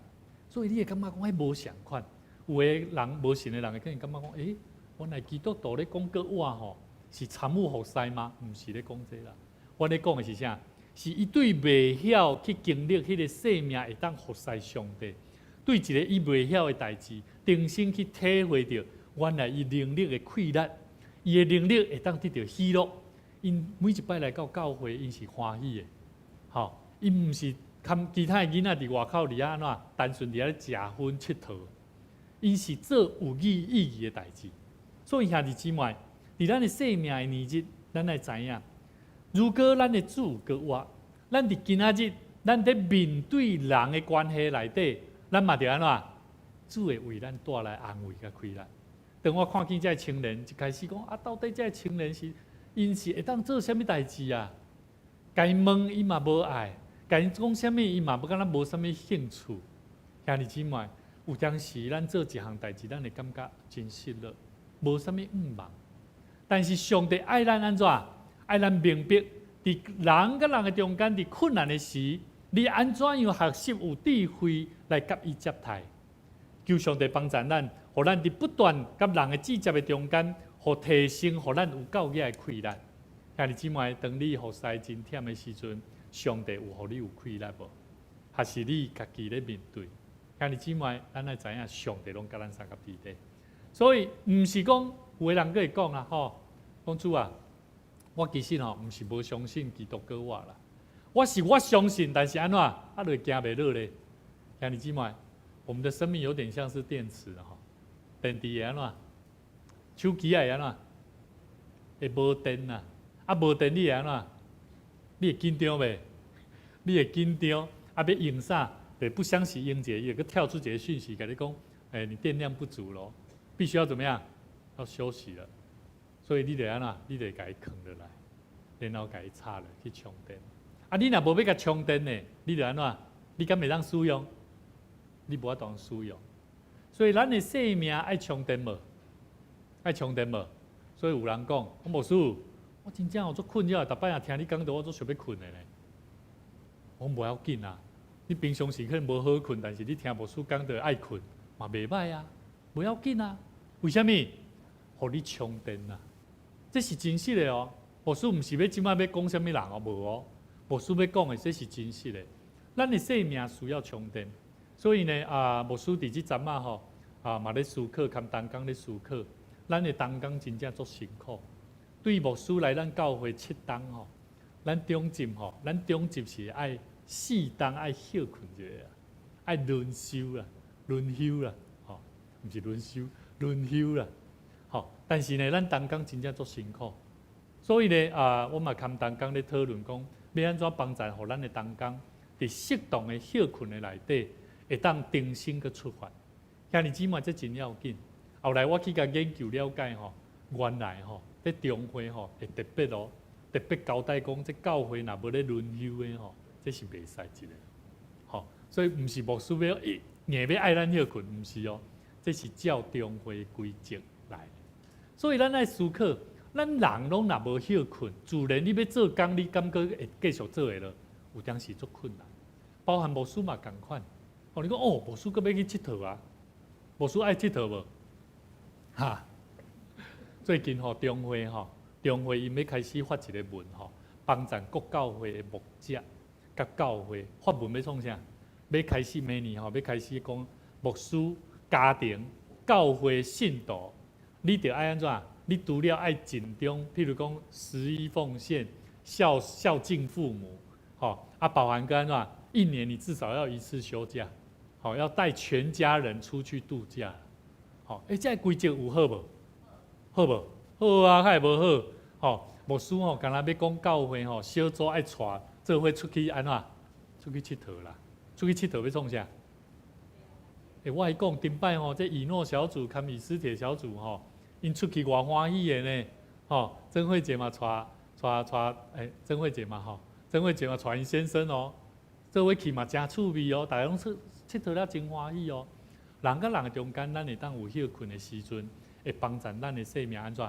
所以你會感覺講彼無仝款。有的人無信的人會可能感覺講，欸，原來基督徒咧講閣活吼，是參與服侍嗎？毋是咧講這啦。我咧講的是啥？是伊對袂曉去經歷彼个生命會當服侍上帝，對一个伊袂曉的代誌，重新去體會著原來伊能力的氣力，伊的能力會當得著喜樂。𪜶每一擺來到教會，𪜶是歡喜的，吼，𪜶毋是含其他的囡仔佇外口佇遐按怎，單純佇遐咧食薰𨑨迌，𪜶是做有意義的代誌。所以兄弟姊妹，佇咱的生命的年日，咱愛知影，如果咱的主閣活，咱佇今仔日，咱佇面對人的關係內底，咱嘛著按怎？主會為咱帶來安慰佮氣力。當我看見這个青年一開始講啊，到底這个青年是𪜶是會當做啥物代誌啊？共𪜶問伊嘛無愛，共𪜶講啥物伊嘛無敢若無啥物興趣。兄弟姊妹，有當時咱做一項代誌，咱會感覺真失落，無啥物向望。但是上帝愛咱按怎？愛咱明白，佇人佮人的中間，佇困難的時，你按怎樣學習有智慧來佮伊接待？求上帝幫助咱，予咱佇不斷佮人的接觸的中間，予提升，予咱有夠額的氣力。兄弟姊妹，當你服侍真忝的時陣，上帝有予你有氣力無？還是你家己咧面對？兄弟姊妹，咱愛知影上帝攏佮咱相佮佇咧。所以，毋是講有的人閣會講啦，吼，講主啊，我其實吼毋是無相信基督閣活啦，我是我相信，但是按怎啊，就會行袂落咧？兄弟姊妹，我們的生命有點像是電池吼，電池會按怎？手機會按怎？會無電啊！啊無電你會按怎？你會緊張袂？你會緊張？啊欲用啥？對，不相信用一下，伊會閣跳出一個訊息，共你講，欸，你電量不足咯，必須要怎麼樣？要休息了。所以你得按怎？你得共伊囥落來，然後共伊插落去充電。啊，你若無欲共充電呢？你就按怎？你敢會當使用？你無法度使用。所以咱的生命愛充電無？愛充電無？所以有人講，我牧師，我真正有足困擾，逐擺若聽你講道，我足想欲睏的咧。我無要緊啊，你平常時可能無好睏，但是你聽牧師講道愛睏，嘛袂䆀啊，無要緊啊。為啥物？予你充電啊！這是真實的哦。牧師毋是欲這擺欲講啥物人哦，無哦。牧師欲講的這是真實的。咱的生命需要充電，所以呢，啊，牧師佇這陣仔吼，啊，嘛咧思考，含同工咧思考，咱的同工真正足辛苦。對牧師來咱教會7冬吼，咱中執吼，咱中執是愛4冬愛歇睏一下，愛輪休啦，輪休啦，吼，毋是輪休，輪休啦，吼。但是呢，咱同工真正足辛苦，所以呢，啊，我嘛含同工咧討論講，欲按怎幫助予咱的同工，佇適當的歇睏的內底，會當重新閣出發。兄弟姊妹，這真要緊。後來我去共研究了解吼，原來吼，佇中會吼會特別哦，特別交代講，這教會若無咧輪休的吼，這是袂使一個。吼，所以毋是牧師欲硬欲愛咱歇睏，毋是哦，這是照中會規則來。所以咱愛思考，咱人攏若無歇睏，自然你欲做工，你感覺會繼續做會落，有當時足困難。包含牧師嘛仝款。哦，你講哦，牧師閣欲去𨑨迌啊？牧師愛𨑨迌無？哈！最近吼中會吼，中會𪜶欲開始發一個文吼，幫贊各教會的牧者佮教會發文欲創啥？欲開始明年吼，欲開始講牧師家庭、教會信徒，你著愛按怎？你除了愛盡忠，譬如講十一奉獻、孝敬父母，吼啊，包含閣按怎？一年你至少要一次休假，好，要帶全家人出去度假，好，欸，這個規則有好無？好無？好啊，較會無好？吼，牧師吼，敢若欲講教會吼，小組愛帶做伙出去按怎？出去𨑨迌啦，出去𨑨迌欲創啥？欸，我來講，頂擺吼，這以諾小組佮以斯帖小組吼，𪜶出去偌歡喜的呢，吼，曾慧姐嘛帶帶帶，欸，曾慧姐嘛吼，曾慧姐嘛帶𪜶先生哦，做伙去嘛誠趣味哦，大家攏出𨑨迌了真歡喜哦。人佮人的中間，咱會當有歇睏的時陣，會幫助咱的生命按怎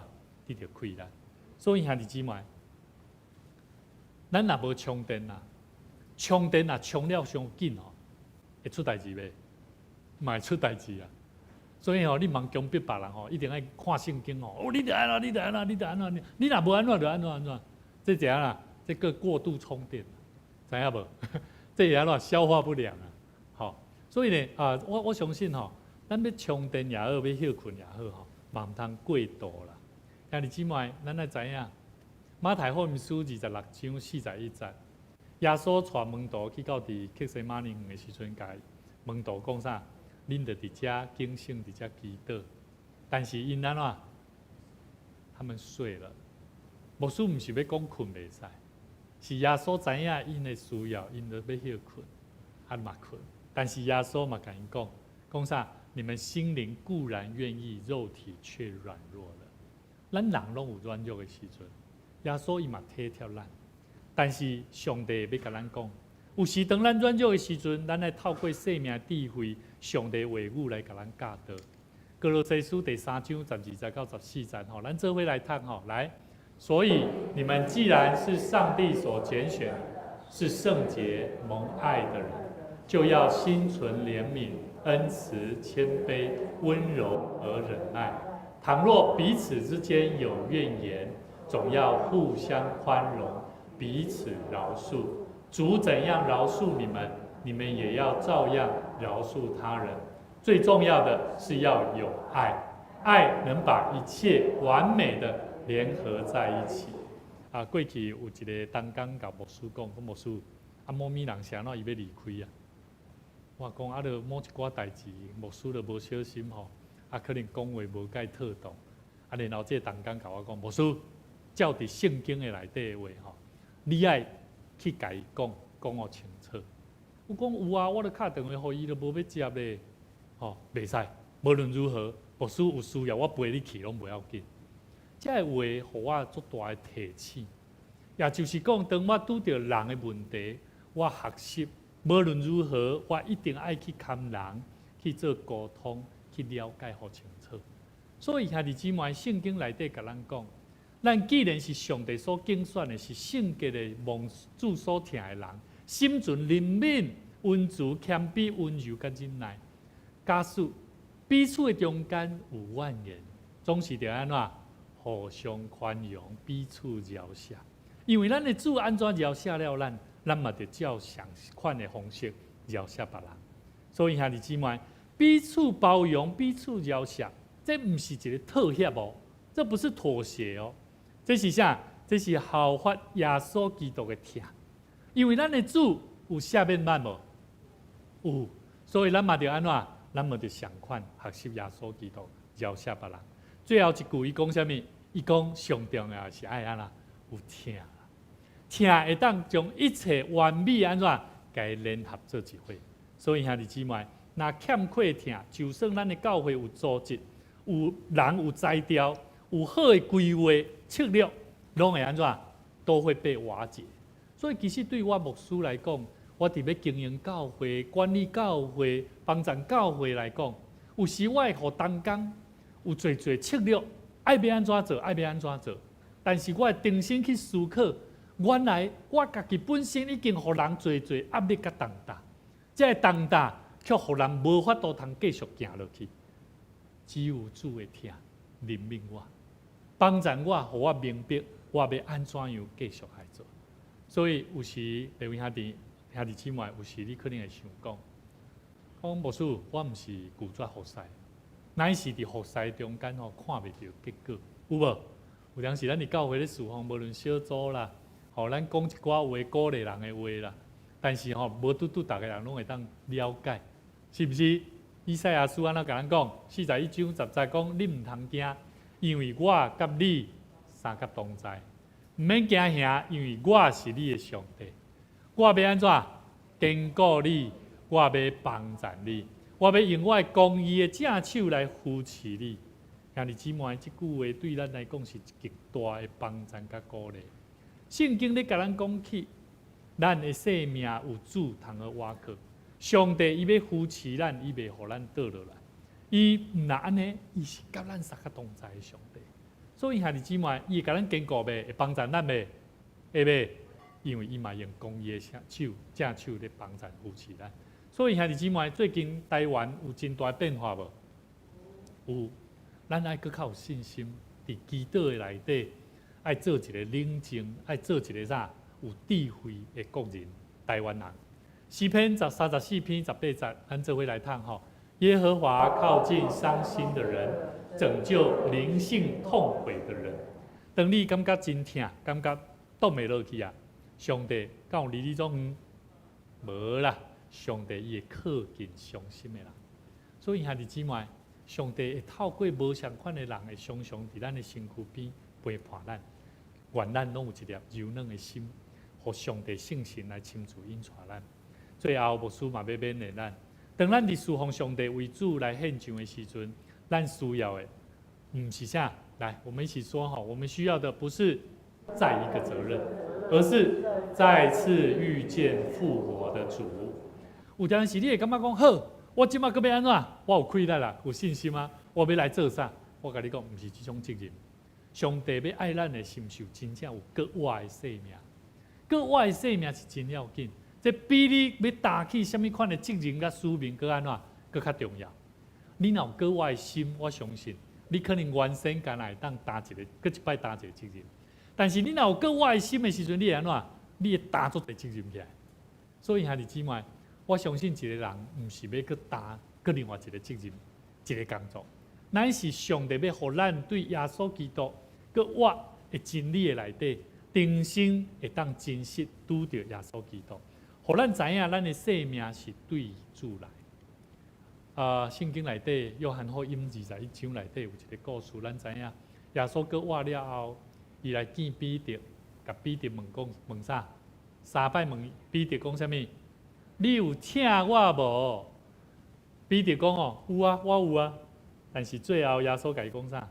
得著氣力。所以兄弟姊妹，咱若無充電啊，充電若充了傷緊吼，會出代誌袂？嘛會出代誌啊！所以吼，你毋通強迫別人吼，一定愛看聖經吼。哦，你著按怎，你著按怎，你著按怎，你若無按怎就按怎按怎，這怎樣啦？這個過度充電，知影無？這會按怎消化不良啊？好，所以呢，啊，我相信吼，咱欲充電也好，欲歇睏也好，吼，嘛毋通過度啦。兄弟姊妹，咱愛知影，馬太福音書26章41節，耶穌帶門徒去到佇客西馬尼園的時陣，共門徒講啥？恁著佇遮警醒，佇遮祈禱。但是𪜶按怎？他們睡了。牧師毋是欲講睏袂使，是耶穌知影𪜶的需要，𪜶著欲歇睏，啊嘛睏。但是耶穌嘛共𪜶講，講啥？你們心靈固然願意，肉體卻軟弱了。咱人攏有軟弱的時陣，耶穌伊嘛體貼咱。但是上帝欲共咱講，有時當咱軟弱的時陣，咱愛透過生命智慧、上帝話語來共咱教導。歌羅西書第3章12節到14節，吼，咱做伙來讀吼，來。所以你們既然是上帝所揀選、是聖潔蒙愛的人，就要心存憐憫、恩慈、謙卑、溫柔和忍耐。倘若彼此之間有怨言，總要互相寬容，彼此饒恕。主怎樣饒恕你們，你們也要照樣饒恕他人。最重要的是要有愛，愛能把一切完美的聯合在一起。啊，過去有一個同工共牧師講，講牧師，啊，某物人是按怎伊欲離開啊？我講啊，著某一寡代誌，牧師著無小心吼，啊，可能講話無蓋妥當，啊，然後這個同工共我講，牧師照佇聖經的內底的話吼，你愛去共伊講，講予清楚。我講有啊，我著敲電話予伊，都無欲接咧，吼，袂使。無論如何，牧師有需要，我陪你去攏無要緊。這个話予我足大的提醒，也就是講，當我拄著人的問題，我學習無論如何，我一定愛去堪人去做溝通，去了解予清楚。所以兄弟姊妹，聖經內底共咱講，咱既然是上帝所揀選的，是聖潔的蒙主所疼的人，心存憐憫、溫慈、謙卑、溫柔佮忍耐。假使彼此的中間有怨言，總是著按怎互相寬容，彼此饒赦。因為咱的主按怎饒赦了咱，咱嘛著照相款的方式饒赦別人。所以兄弟姊妹，彼此包容、彼此饒赦，這毋是一個妥協哦，這不是妥協哦，這是啥？這是效法耶穌基督的疼。因為咱的主有赦免咱無？有，所以咱嘛著按怎？咱嘛著相款學習耶穌基督饒赦別人。最後一句伊講啥物？伊講上重要是愛按怎？有疼，疼會當將一切完美按怎？共伊聯合做一伙。所以兄弟姊妹，若欠缺疼，就算咱的教會有組織、有人有才調、有好的規劃策略，攏會按怎？都會被瓦解。所以其實對我牧師來講，我佇欲經營教會、管理教會、幫助教會來講，有時我會予同工有濟濟策略，愛欲按怎做，愛欲按怎做。但是我會重新去思考，原來我家己本身已經予人濟濟壓力佮重擔，這个重擔卻予人無法度通繼續行落去。只有主的疼憐憫我，幫助我，予我明白我欲按怎樣繼續來做。所以有時各位兄弟、兄弟姊妹，有時你可能會想講，講牧師，我毋是拒絕服侍，乃是佇服侍中間吼看袂著結果，有無？有當時咱佇教會咧侍奉，無論小組啦，吼，咱講一寡話鼓勵人的話啦，但是吼無拄拄逐个人攏會當了解，是毋是？以賽亞書按怎共咱講？41章10節講，你毋通驚，因為我佮你相佮同在。毋免驚嚇，因為我是你的上帝。我欲按怎堅固你？我欲幫助你。我欲用我的公義的正手來扶持你。兄弟姊妹，這句話對咱來講是極大的幫助佮鼓勵。聖經咧共咱講起，咱的生命有主通好倚靠。上帝伊欲扶持咱，伊袂予咱倒落來。伊毋但按呢，伊是佮咱相佮同在的上帝。所以兄弟姊妹，伊會共咱堅固袂？會幫助咱袂？會袂？因為伊嘛用公義的手、正手咧幫助扶持咱。所以兄弟姊妹，最近台灣有真大變化無？有，咱愛閣較有信心，佇祈禱的內底，愛做一個冷靜，愛做一個啥？有智慧的國人，台灣人。詩篇34篇18節，咱做伙來讀吼。耶和華靠近傷心的人，拯救靈性痛悔的人。當你感覺真疼，感覺擋袂落去啊！上帝敢有離你這麼遠？無啦，上帝伊會靠近傷心的人。所以兄弟姊妹，上帝會透過無相款的人，會常常佇咱的身軀邊陪伴咱。願咱攏有一粒柔軟的心，予上帝聖神來親自引帶咱。最後，牧師嘛欲勉勵咱，當咱佇侍奉上帝為主來獻上的時陣，咱需要的毋是啥？來，我們一起說哈，我們需要的不是再一個責任，而是再次遇見復活的主。有當時你會感覺講好，我這馬閣欲按怎？我有氣力啦，有信心啊！我欲來做啥？我共你講，毋是這種責任。上帝欲愛咱的，是毋是有真正有閣活的生命？閣活的生命是真要緊。這比你欲擔起啥物款的責任佮使命，閣按怎？閣較重要。你若有閣活的心，我相信你可能原先敢若會當擔一個，閣一擺擔一個責任。但是你若有閣活的心的時陣，你會按怎？你會擔足濟責任起來。所以兄弟姊妹，我相信一個人毋是欲閣擔閣另外一個責任，一個工作，乃是上帝欲予咱對耶穌基督閣活的真理的內底，重新會當真實拄著耶穌基督，予咱知影，咱的生命是對主來。啊，聖經內底，約翰福音21章內底有一个故事，咱知影，耶穌閣活了後，伊來見彼得，共彼得問講問啥？三擺問彼得講啥物？你有疼我無？彼得講哦，有啊，我有啊。但是最後耶穌共伊講啥？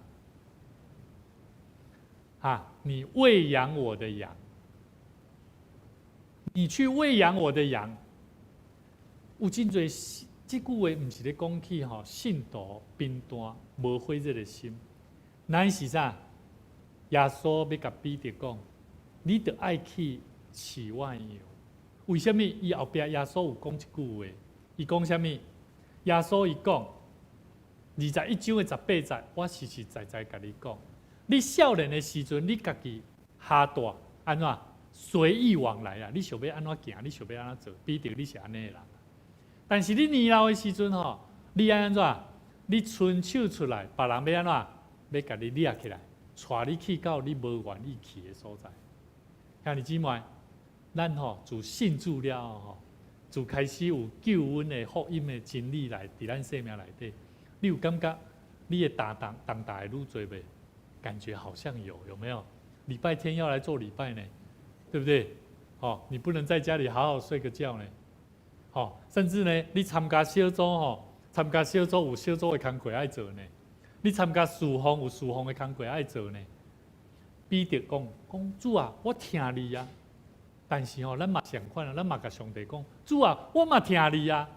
哈，你餵養我的羊，你去餵養我的羊。有真濟這句話，毋是咧講起吼信徒貧惰無火熱的心，乃是啥？耶穌欲共彼得講，你著愛去飼我的羊。為啥物？伊後壁耶穌有講一句話，伊講啥物？耶穌伊講21章的18節，我實實在在共你講，你少年的時陣，你家己跤踏按怎隨意往來啊？你想欲按怎行，你想欲按怎做？彼得，你是按呢的人。但是你年老的時陣吼，你按怎？你伸手出來，別人欲按怎？欲共你掠起來，帶你去到你無願意去的所在。兄弟姊妹，咱吼自信主了後吼，自開始有救恩的福音的真理來佇咱生命內底，你有感覺你的擔當重擔會愈濟袂？感覺好像有，有沒有？禮拜天要來做禮拜呢，對不對？哦，你不能在家裡好好睡個覺呢。哦，甚至呢，你參加小組吼，參加小組有小組的工課愛做呢。你參加事奉有事奉的工課愛做呢。彼得講講主啊，我疼你啊。但是吼，咱嘛相款啊，咱嘛共上帝講，主啊，我嘛疼你啊。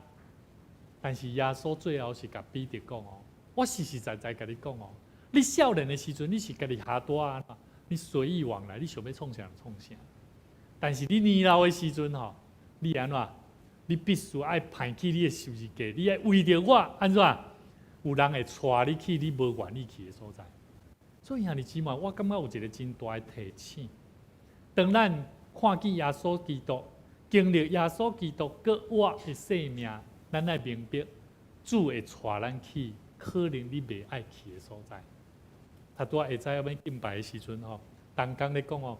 但是耶穌最後是共彼得講哦，我實實在在共你講哦，你少年的時陣，你是家己跤踏啊，你隨意往來，你想欲創啥就創啥。但是你年老的時陣吼，你按怎？你必須愛拋棄你的十字架，你愛為著我按怎？有人會帶你去你無願意去的所在。所以兄弟姊妹，我感覺有一個真大的提醒。當咱看見耶穌基督，經歷耶穌基督閣活的生命，咱愛明白，主會帶咱去可能你袂愛去的所在。他拄仔下早欲敬拜的時陣吼，同工咧講哦，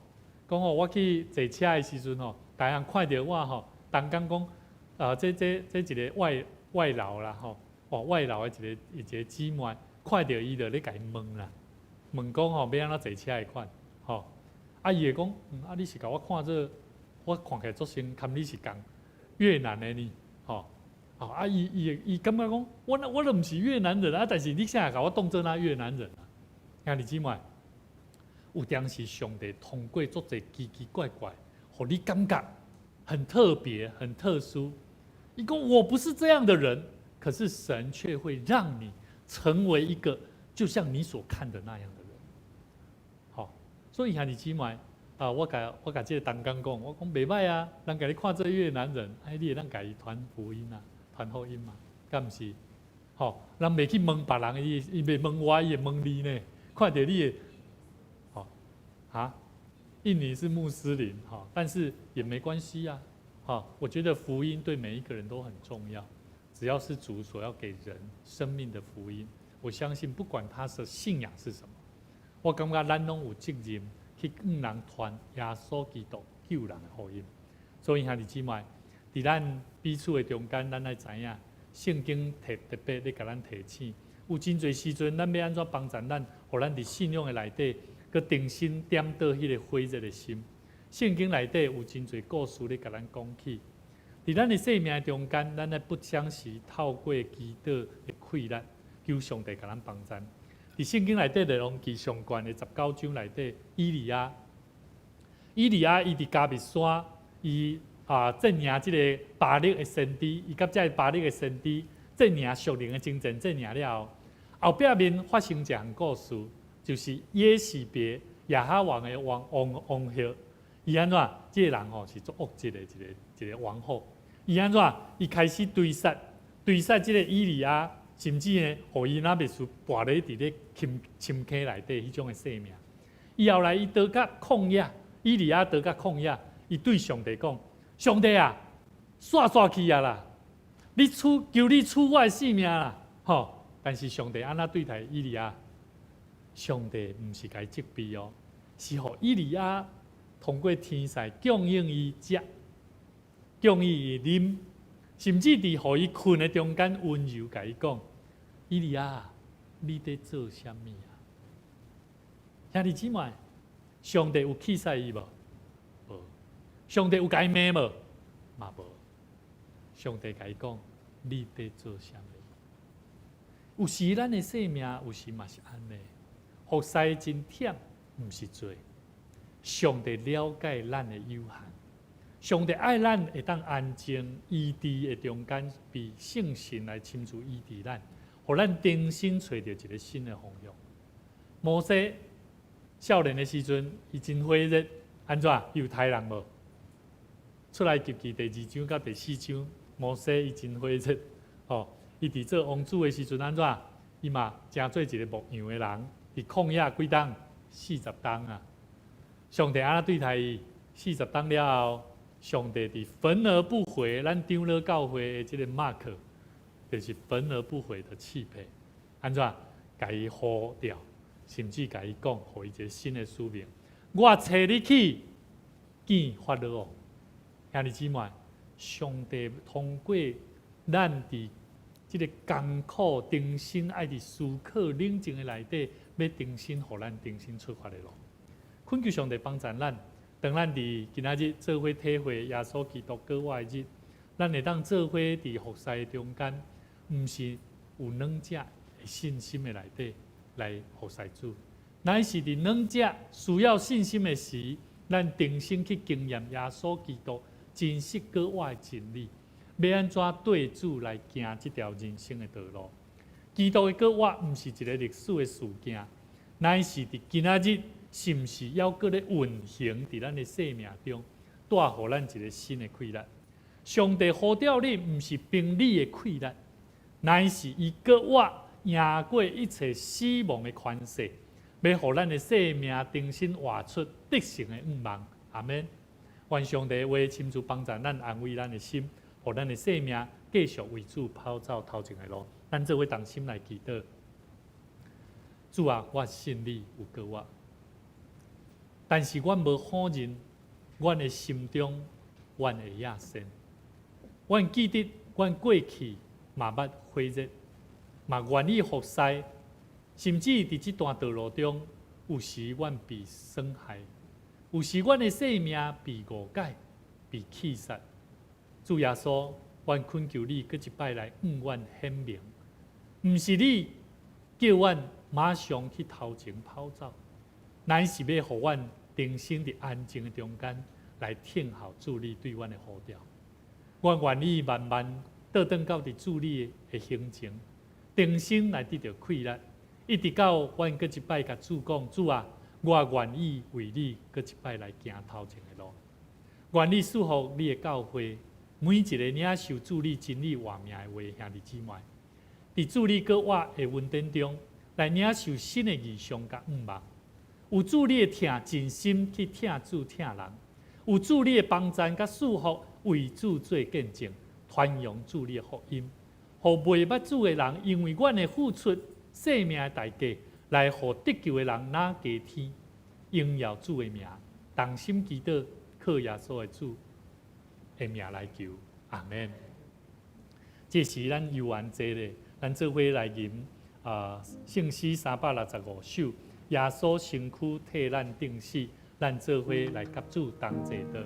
講哦，我去坐車的時陣吼，逐人看著我吼，同工講。啊，這這這一个外外勞啦吼，哦，外勞的一个一个姊妹，看著伊就咧共伊問啦，問講吼欲按怎坐車的款，吼，啊伊會講，啊你是共我看做，我看起來足像堪你是仝越南的呢，吼，哦啊伊伊伊感覺講，我我都毋是越南人啊，但是你啥共我當做若越南人啊？兄弟姊妹，有當時上帝通過足濟奇奇怪怪，予你感覺很特別、很特殊。伊講我不是這樣的人，可是神卻會讓你成為一個就像你所看的那樣的人。好，所以兄弟姊妹啊，我共我共這个同工講，我講袂䆀啊，人共你看做越南人，哎，你會當共伊傳福音啊，傳福音嘛，敢毋是？吼，人袂去問別人，伊伊袂問我，伊會問你呢。看著你的，吼，啊，印尼是穆斯林，哈，但是也沒關係啊。好，我覺得福音對每一個人都很重要，只要是主所要給人生命的福音，我相信不管他的信仰是什麼，我感覺咱攏有責任去向人傳耶穌基督救人的福音。所以兄弟姊妹，佇咱彼此的中間，咱愛知影聖經特特別咧共咱提醒，有真濟時陣，咱欲按怎幫助咱，予咱佇信仰的內底，閣重新點著彼个火熱的心。聖經內底有真濟故事咧，共咱講起。佇咱的生命中間，咱愛不相時透過祈禱的氣力，求上帝共咱幫助。佇聖經內底，列王紀上卷的19章內底，以利亞，以利亞伊佇迦密山，伊啊陣贏這个巴力的先知，伊佮這个巴力的先知陣贏屬靈的征戰，陣贏了後，後壁面發生一項故事，就是耶洗別亞哈王的王王王后。伊按怎？這个人吼是足惡質的一个一个王后。伊按怎？伊開始追殺追殺這个以利亞，甚至呢，予伊若袂輸跋咧佇咧深深坑內底彼種的性命。伊後來伊倒甲曠野，以利亞倒甲曠野，伊對上帝講：上帝啊，煞煞去啊啦！你取求你取我的性命啦！吼！但是上帝按怎對待以利亞？上帝毋是共伊責備哦，是予以利亞通過天使供應伊食，供伊啉，甚至佇予伊睏的中間溫柔共伊講：以利亞，你佇做啥物啊？兄弟姊妹，上帝有氣死伊無？無。上帝有共伊罵無？嘛無。上帝共伊講：你佇做啥物？有時咱的生命有時嘛是按呢，服侍真忝，毋是罪。上帝了解咱的有限，上帝愛咱會當安靜醫治的中間，被聖神來親自醫治咱，予咱重新揣著一个新的方向。摩西少年的時陣，伊真火熱，按怎？伊有刣人無？出埃及記第二章佮第四章，摩西伊真火熱，吼！伊佇做王子的時陣，按怎？伊嘛成做一个牧羊的人，佇曠野幾冬？40冬啊！上帝按怎對待伊？四十冬了後，上帝佇焚而不毀，咱長老教會的這个 mark，就是焚而不毀的氣魄。按怎？共伊呼召，甚至共伊講，予伊一个新的使命。我差你去見法老王。兄弟姊妹，上帝通過咱佇這个艱苦、重新愛佇思考、冷靜的內底，欲重新予咱重新出發的路。懇求上帝幫助咱，當咱佇今仔日做伙體會耶穌基督復活的日，咱會當做伙佇服侍中間，毋是有軟弱的信心的內底來服侍主，乃是佇軟弱需要信心的時，咱重新去經驗耶穌基督真實復活的真理，欲按怎對主來行這條人生的道路。基督的復活毋是一个歷史的事件，乃是佇今仔日，是毋是猶閣咧運行佇咱的生命中，帶予咱一个新的氣力？上帝呼召你，毋是憑你的氣力，乃是伊復活贏過一切死亡的權勢，欲予咱的生命重新活出得勝的願望。阿們。願上帝話親自幫助咱，安慰咱的心，予咱的生命繼續為主跑走頭前的路。咱做伙同心來祈禱。主啊，我信你有復活，但是阮無否認，阮的心中，阮的野心。阮記得，阮過去嘛捌火熱，嘛願意服侍，甚至佇這段道路中，有時阮被傷害，有時阮的生命被誤解、被棄殺。主耶穌，阮懇求你，閣一擺來向阮顯明，毋是你叫阮馬上去頭前跑走，乃是欲予阮重新佇安靜的中間來聽候主你對阮的呼召。阮願意慢慢倒轉到佇主你的胸前，重新來得著氣力，一直到阮閣一擺共主講：主啊，我願意為你閣一擺來行頭前的路。願你賜福你的教會，每一个領受主你真理活命的話兄弟姊妹，佇主你復活的恩典中，來領受新的異象佮願望。有主你的疼，盡心去疼主疼人；有主你的幫贊佮賜福，為主做見證，傳揚主你的福音，予袂捌主的人，因為阮的付出生命的代價，來予得救的人若加添，榮耀主的名，同心祈禱，靠耶穌的主的名來求，阿們。這時咱遊完坐咧，咱做伙來吟啊聖詩365首，耶穌身軀替咱釘死，咱做伙來佮主同齊的。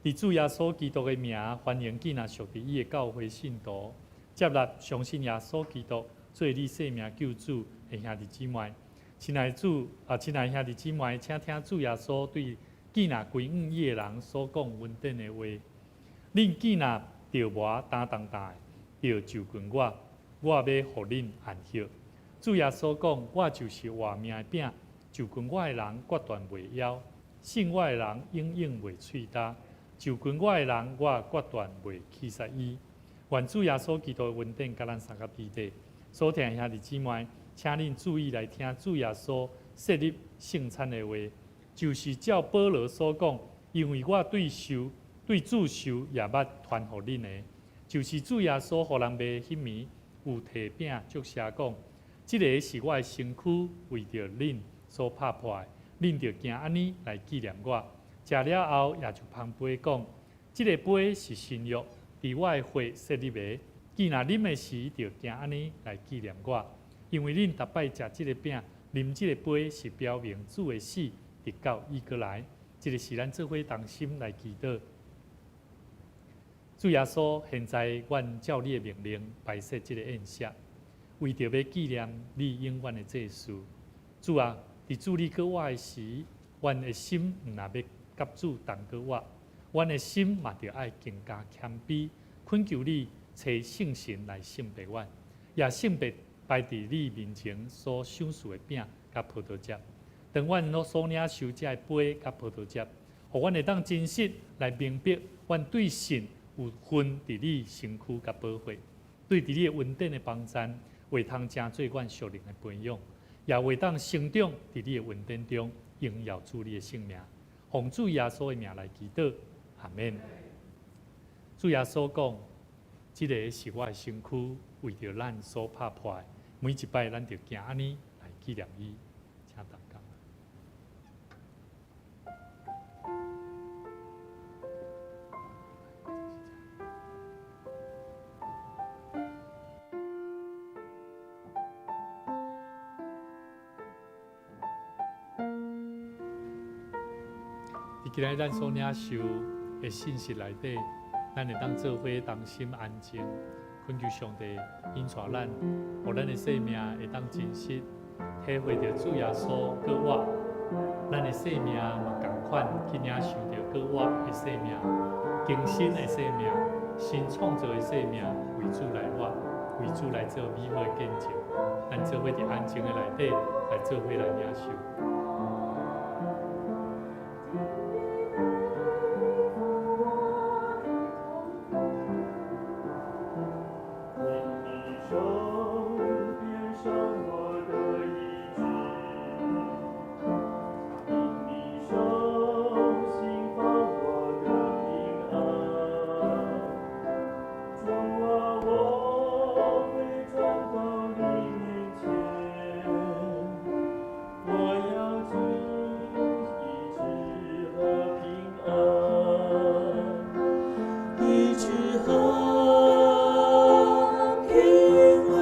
佇主耶穌基督的名，歡迎囝若屬佇伊的教會信徒，接納相信耶穌基督做你生命救主的兄弟姊妹。親愛的主啊，親愛的兄弟姊妹，請聽主耶穌對囝若歸向伊的人所講恩典的話。恁囝若著無擔重擔的，著就近我，我欲予恁安息。主耶穌講：我就是活命的餅，就近我的人決斷袂枵，信我的人永遠袂喙焦。就近我的人，我決斷袂棄殺伊。願主耶穌基督的恩典佮咱相佮彼得。所聽的兄弟姊妹，請恁注意來聽主耶穌設立聖餐的話，就是照保羅所講，因為我對受對主受也捌傳予恁的，就是主耶穌予人賣彼暝，有提餅祝謝講：這个是我的身軀，為著恁所拍破的，恁著行按呢來紀念我。食了後，也就捧杯講：這个杯是新約，佇我的血設立的。既若啉的時，著行按呢來紀念我。因為恁逐擺食這个餅，啉這個杯，是表明主的死，直到伊閣來。這个是咱做伙同心來祈禱。主耶穌，現在阮照你的命令擺設這个宴席，為著欲紀念你永遠的這事。主啊，佇主你閣活的時，阮的心毋若欲佮主同閣活，阮的心嘛著愛更加謙卑，懇求你差聖神來聖別阮，也聖別擺佇你面前所賞賜的餅佮葡萄汁。當阮所領受這个杯佮葡萄汁，予阮會當真實來明白，阮對神有份佇你身軀佮寶血，對佇你的恩典的幫贊，會通成做阮屬靈的培養，也會當成長佇你的恩典中，榮耀主你的聖名。奉主耶穌的名來祈禱，阿們。主耶穌講：這个是我的身軀，為著咱所拍破的。每一擺咱著行按呢來紀念伊，請同工。佇今仔日咱所領受的信息內底，咱會當做伙同心安靜，懇求上帝引帶咱，予咱的生命會當真實體會著主耶穌閣活，咱的生命嘛仝款去領受著閣活的生命，更新的生命，新創造的生命，為主來活，為主來做美好的見證。咱做伙佇安靜的內底來做伙來領受。因你手編上我的衣襟，因你手興發我的平安。主啊，我會轉到你面前，我要經醫治和平安，醫治和平安，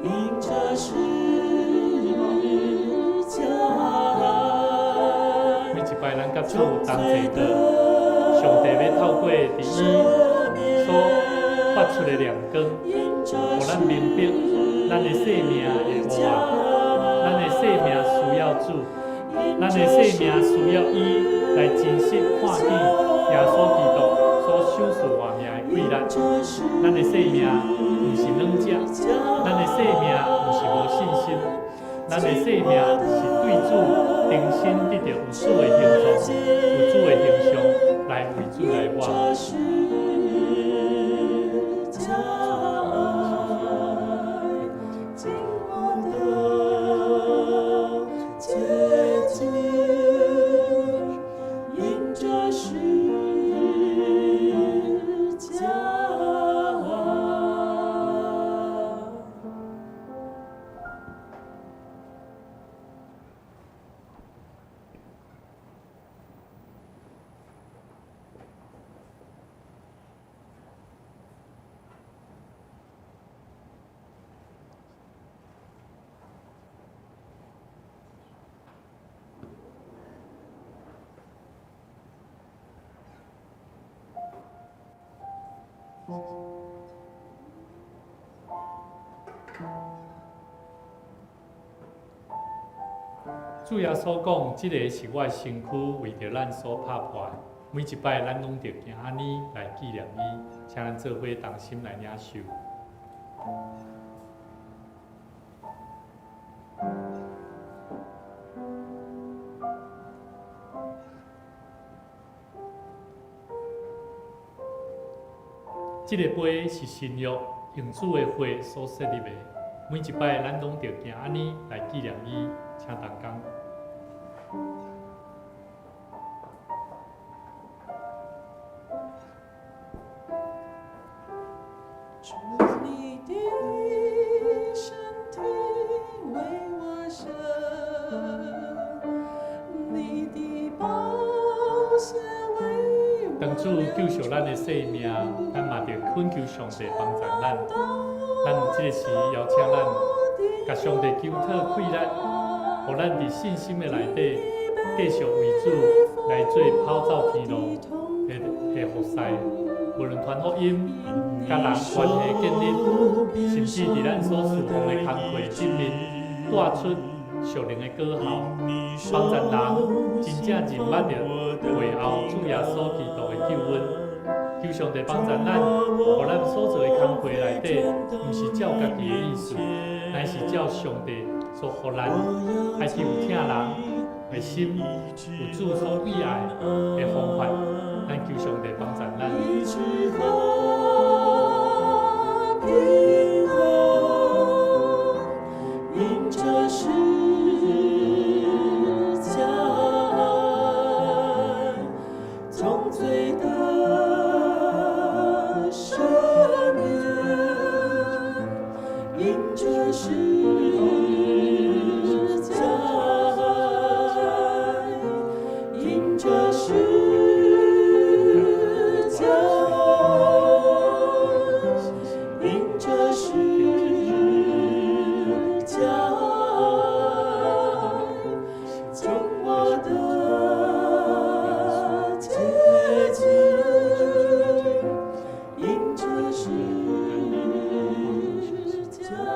因這十架每一擺咱佮主同齊禱，上帝欲透過佇伊所發出的亮光，予咱明白咱的生命會活，咱的生命需要主，咱的生命需要伊來真實看見耶穌基督所賞賜活命的貴力。咱的生命毋是軟食，咱的生命毋是無信心，咱的生命是對主重新得著有主的形狀，有主的形象來為主來活。十架經我的潔淨，因這十架。主耶穌講：這个是我的身軀，為著咱所拍破的。每一擺咱攏著行按呢來紀念伊，請咱做伙同心來領受。這个杯是新約，用主的血所設立的。每一擺咱攏著行按呢來紀念伊，請同工。主你的身體為我捨，你的寶血為我當主救贖咱的性命，咱嘛著懇求上帝幫助咱。咱這个時邀請咱，共上帝求討氣力，予咱佇信心的內底，繼續為主來做跑走天路的服侍。無論傳福音、佮人關係建立，甚至佇咱所侍奉的工課頂面，帶出屬靈的果效，幫助人真正認捌著背後主耶穌基督的救恩。求上帝幫助咱，予咱所做的工課內底，毋是照家己的意思，乃是照上帝所予咱愛去有疼人的心，有主所喜愛的方法。咱求上帝幫助咱。醫治和平安，因這十架愛，從罪得赦免，因這十架愛，因這十架愛，因這十架愛，將我得潔淨，因這十架愛。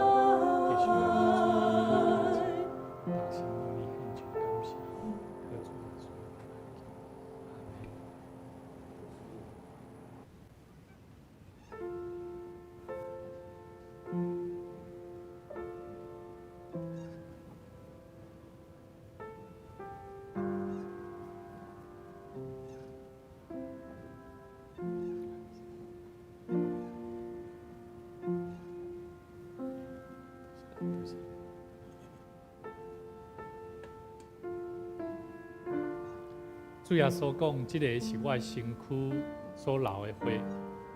主耶穌講：這个是我的身軀所流的血，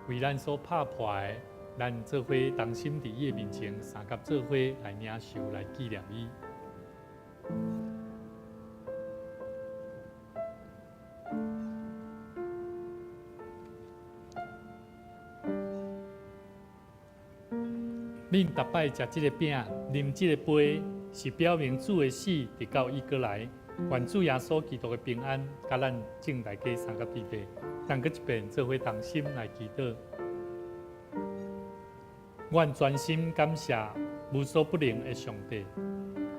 為咱所拍破的。咱做伙同心佇伊的面前，相佮做伙來領受、來紀念伊。恁逐擺食這个餅、啉這个杯，是表明主的死直到伊閣來。願主耶穌基督的平安，佮咱眾大家相佮佇咧。咱閣一遍做伙同心來祈禱。阮專心感謝無所不能的上帝，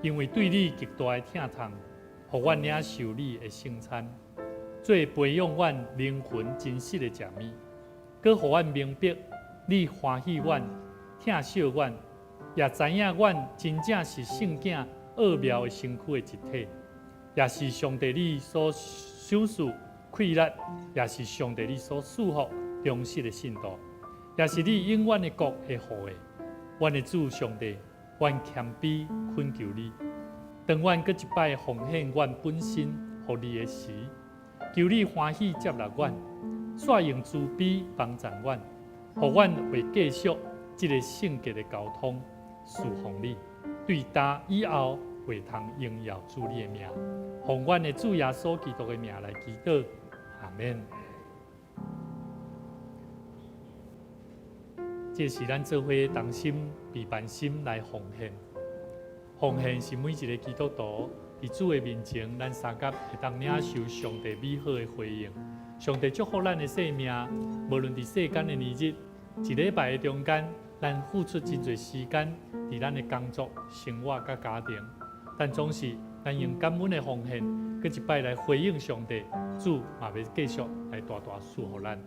因為對你極大的疼痛，予阮領受你的聖餐，做培養阮靈魂真實的食物，閣予阮明白你歡喜阮、疼惜阮，也知影阮真正是聖囝奧妙的身軀的一體，也是上帝你所賞賜氣力，也是上帝你所賜福忠實的信徒。也是你永遠的國的後裔，阮的主上帝，阮謙卑懇求你，當阮閣一擺奉獻阮本身予你的時，求你歡喜接納阮，煞用慈悲幫助阮，予阮會繼續這个聖潔的交通，侍奉你，對今以後會通榮耀主你的名，奉阮的主耶穌基督的名來祈禱，阿們。這是咱做伙同心、備辦心來奉獻。奉獻是每一个基督徒佇主的面前，咱相佮會當領受上帝美好的回應。上帝祝福咱的生命，無論佇世間的年日，一禮拜的中間，咱付出真濟時間佇咱的工作、生活佮家庭，但總是咱用感恩的奉獻，閣一擺來回應上帝，主嘛欲繼續來大大賜予咱。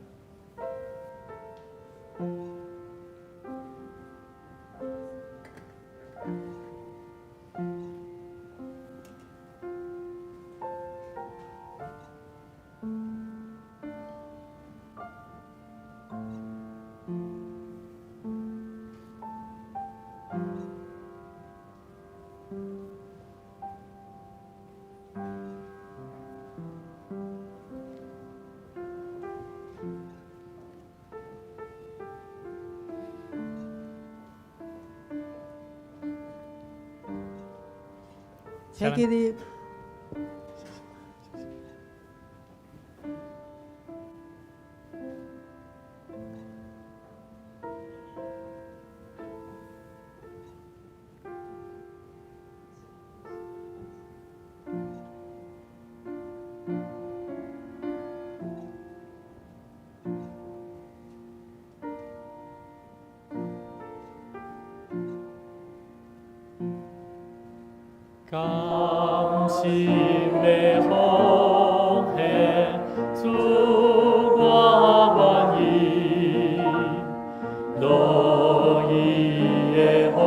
請起立。甘心的奉獻，主我願意，樂意的奉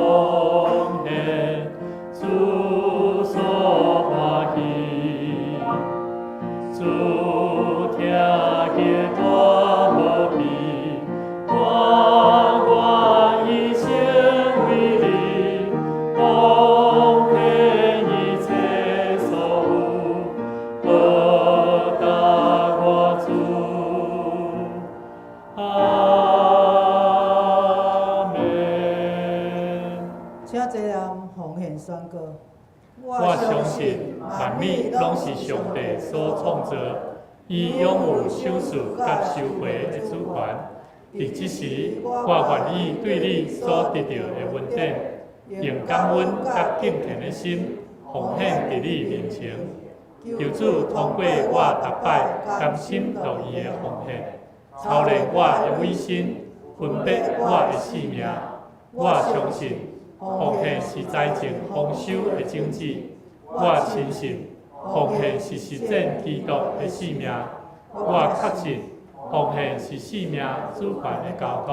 獻，主所歡喜，主聽見大無比，我願意成為你奉獻一切所有，報答我主。阿們。請坐來奉獻宣告。我相信萬物攏是上帝所創造，伊擁有賞賜佮收回的主權。佇這時，我願意對你所得著的恩典，用感恩佮敬虔的心奉獻佇你面前。求主通過我逐擺甘心樂意的奉獻，操練我的委身，分別我的性命。我相信奉獻是財政豐收的種子。我深信奉獻是實踐基督的使命。我確信奉獻是生命主權的交託。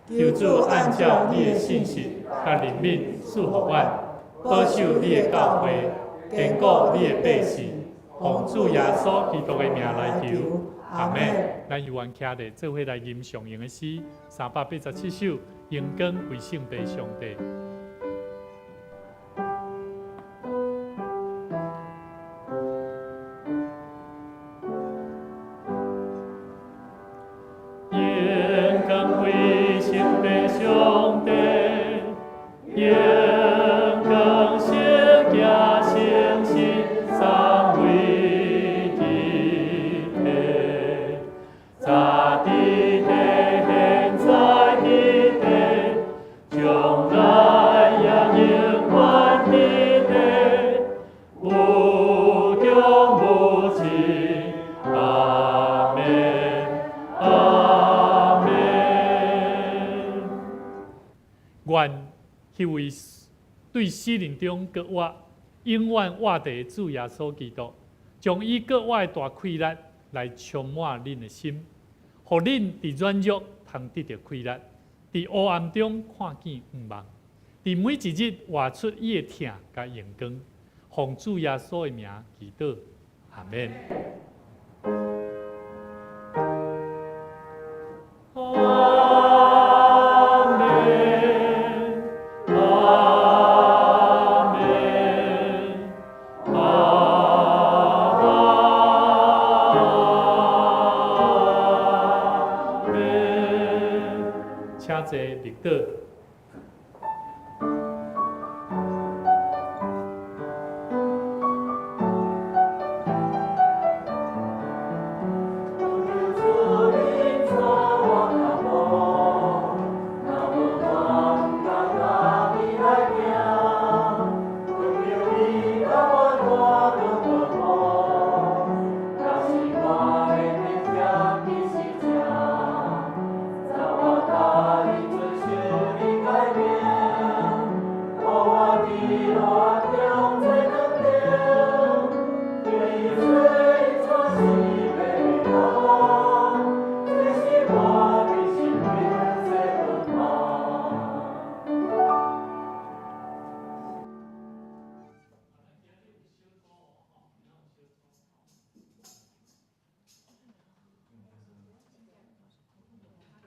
求主按照你的信實佮憐憫賜予阮，保守你的教會，堅固你的百姓。奉主耶穌基督的名來求，阿們。咱有緣徛佇做伙來吟誦用的詩，387首，榮光歸聖父上帝。榮光歸聖父上帝，榮光聖子聖神三位一體，早佇地，現在佇地，將來也永遠佇地，無窮無盡，阿們，阿們。願彼位對死人中閣活、永遠活著的主耶穌基督，將伊閣活的大氣力來充滿恁的心，予恁佇軟弱通得著氣力，佇黑暗中看見向望，佇每一日活出伊的疼佮榮光，奉主耶穌的名祈禱，阿們。阿們，阿們，阿們。請坐，立禱。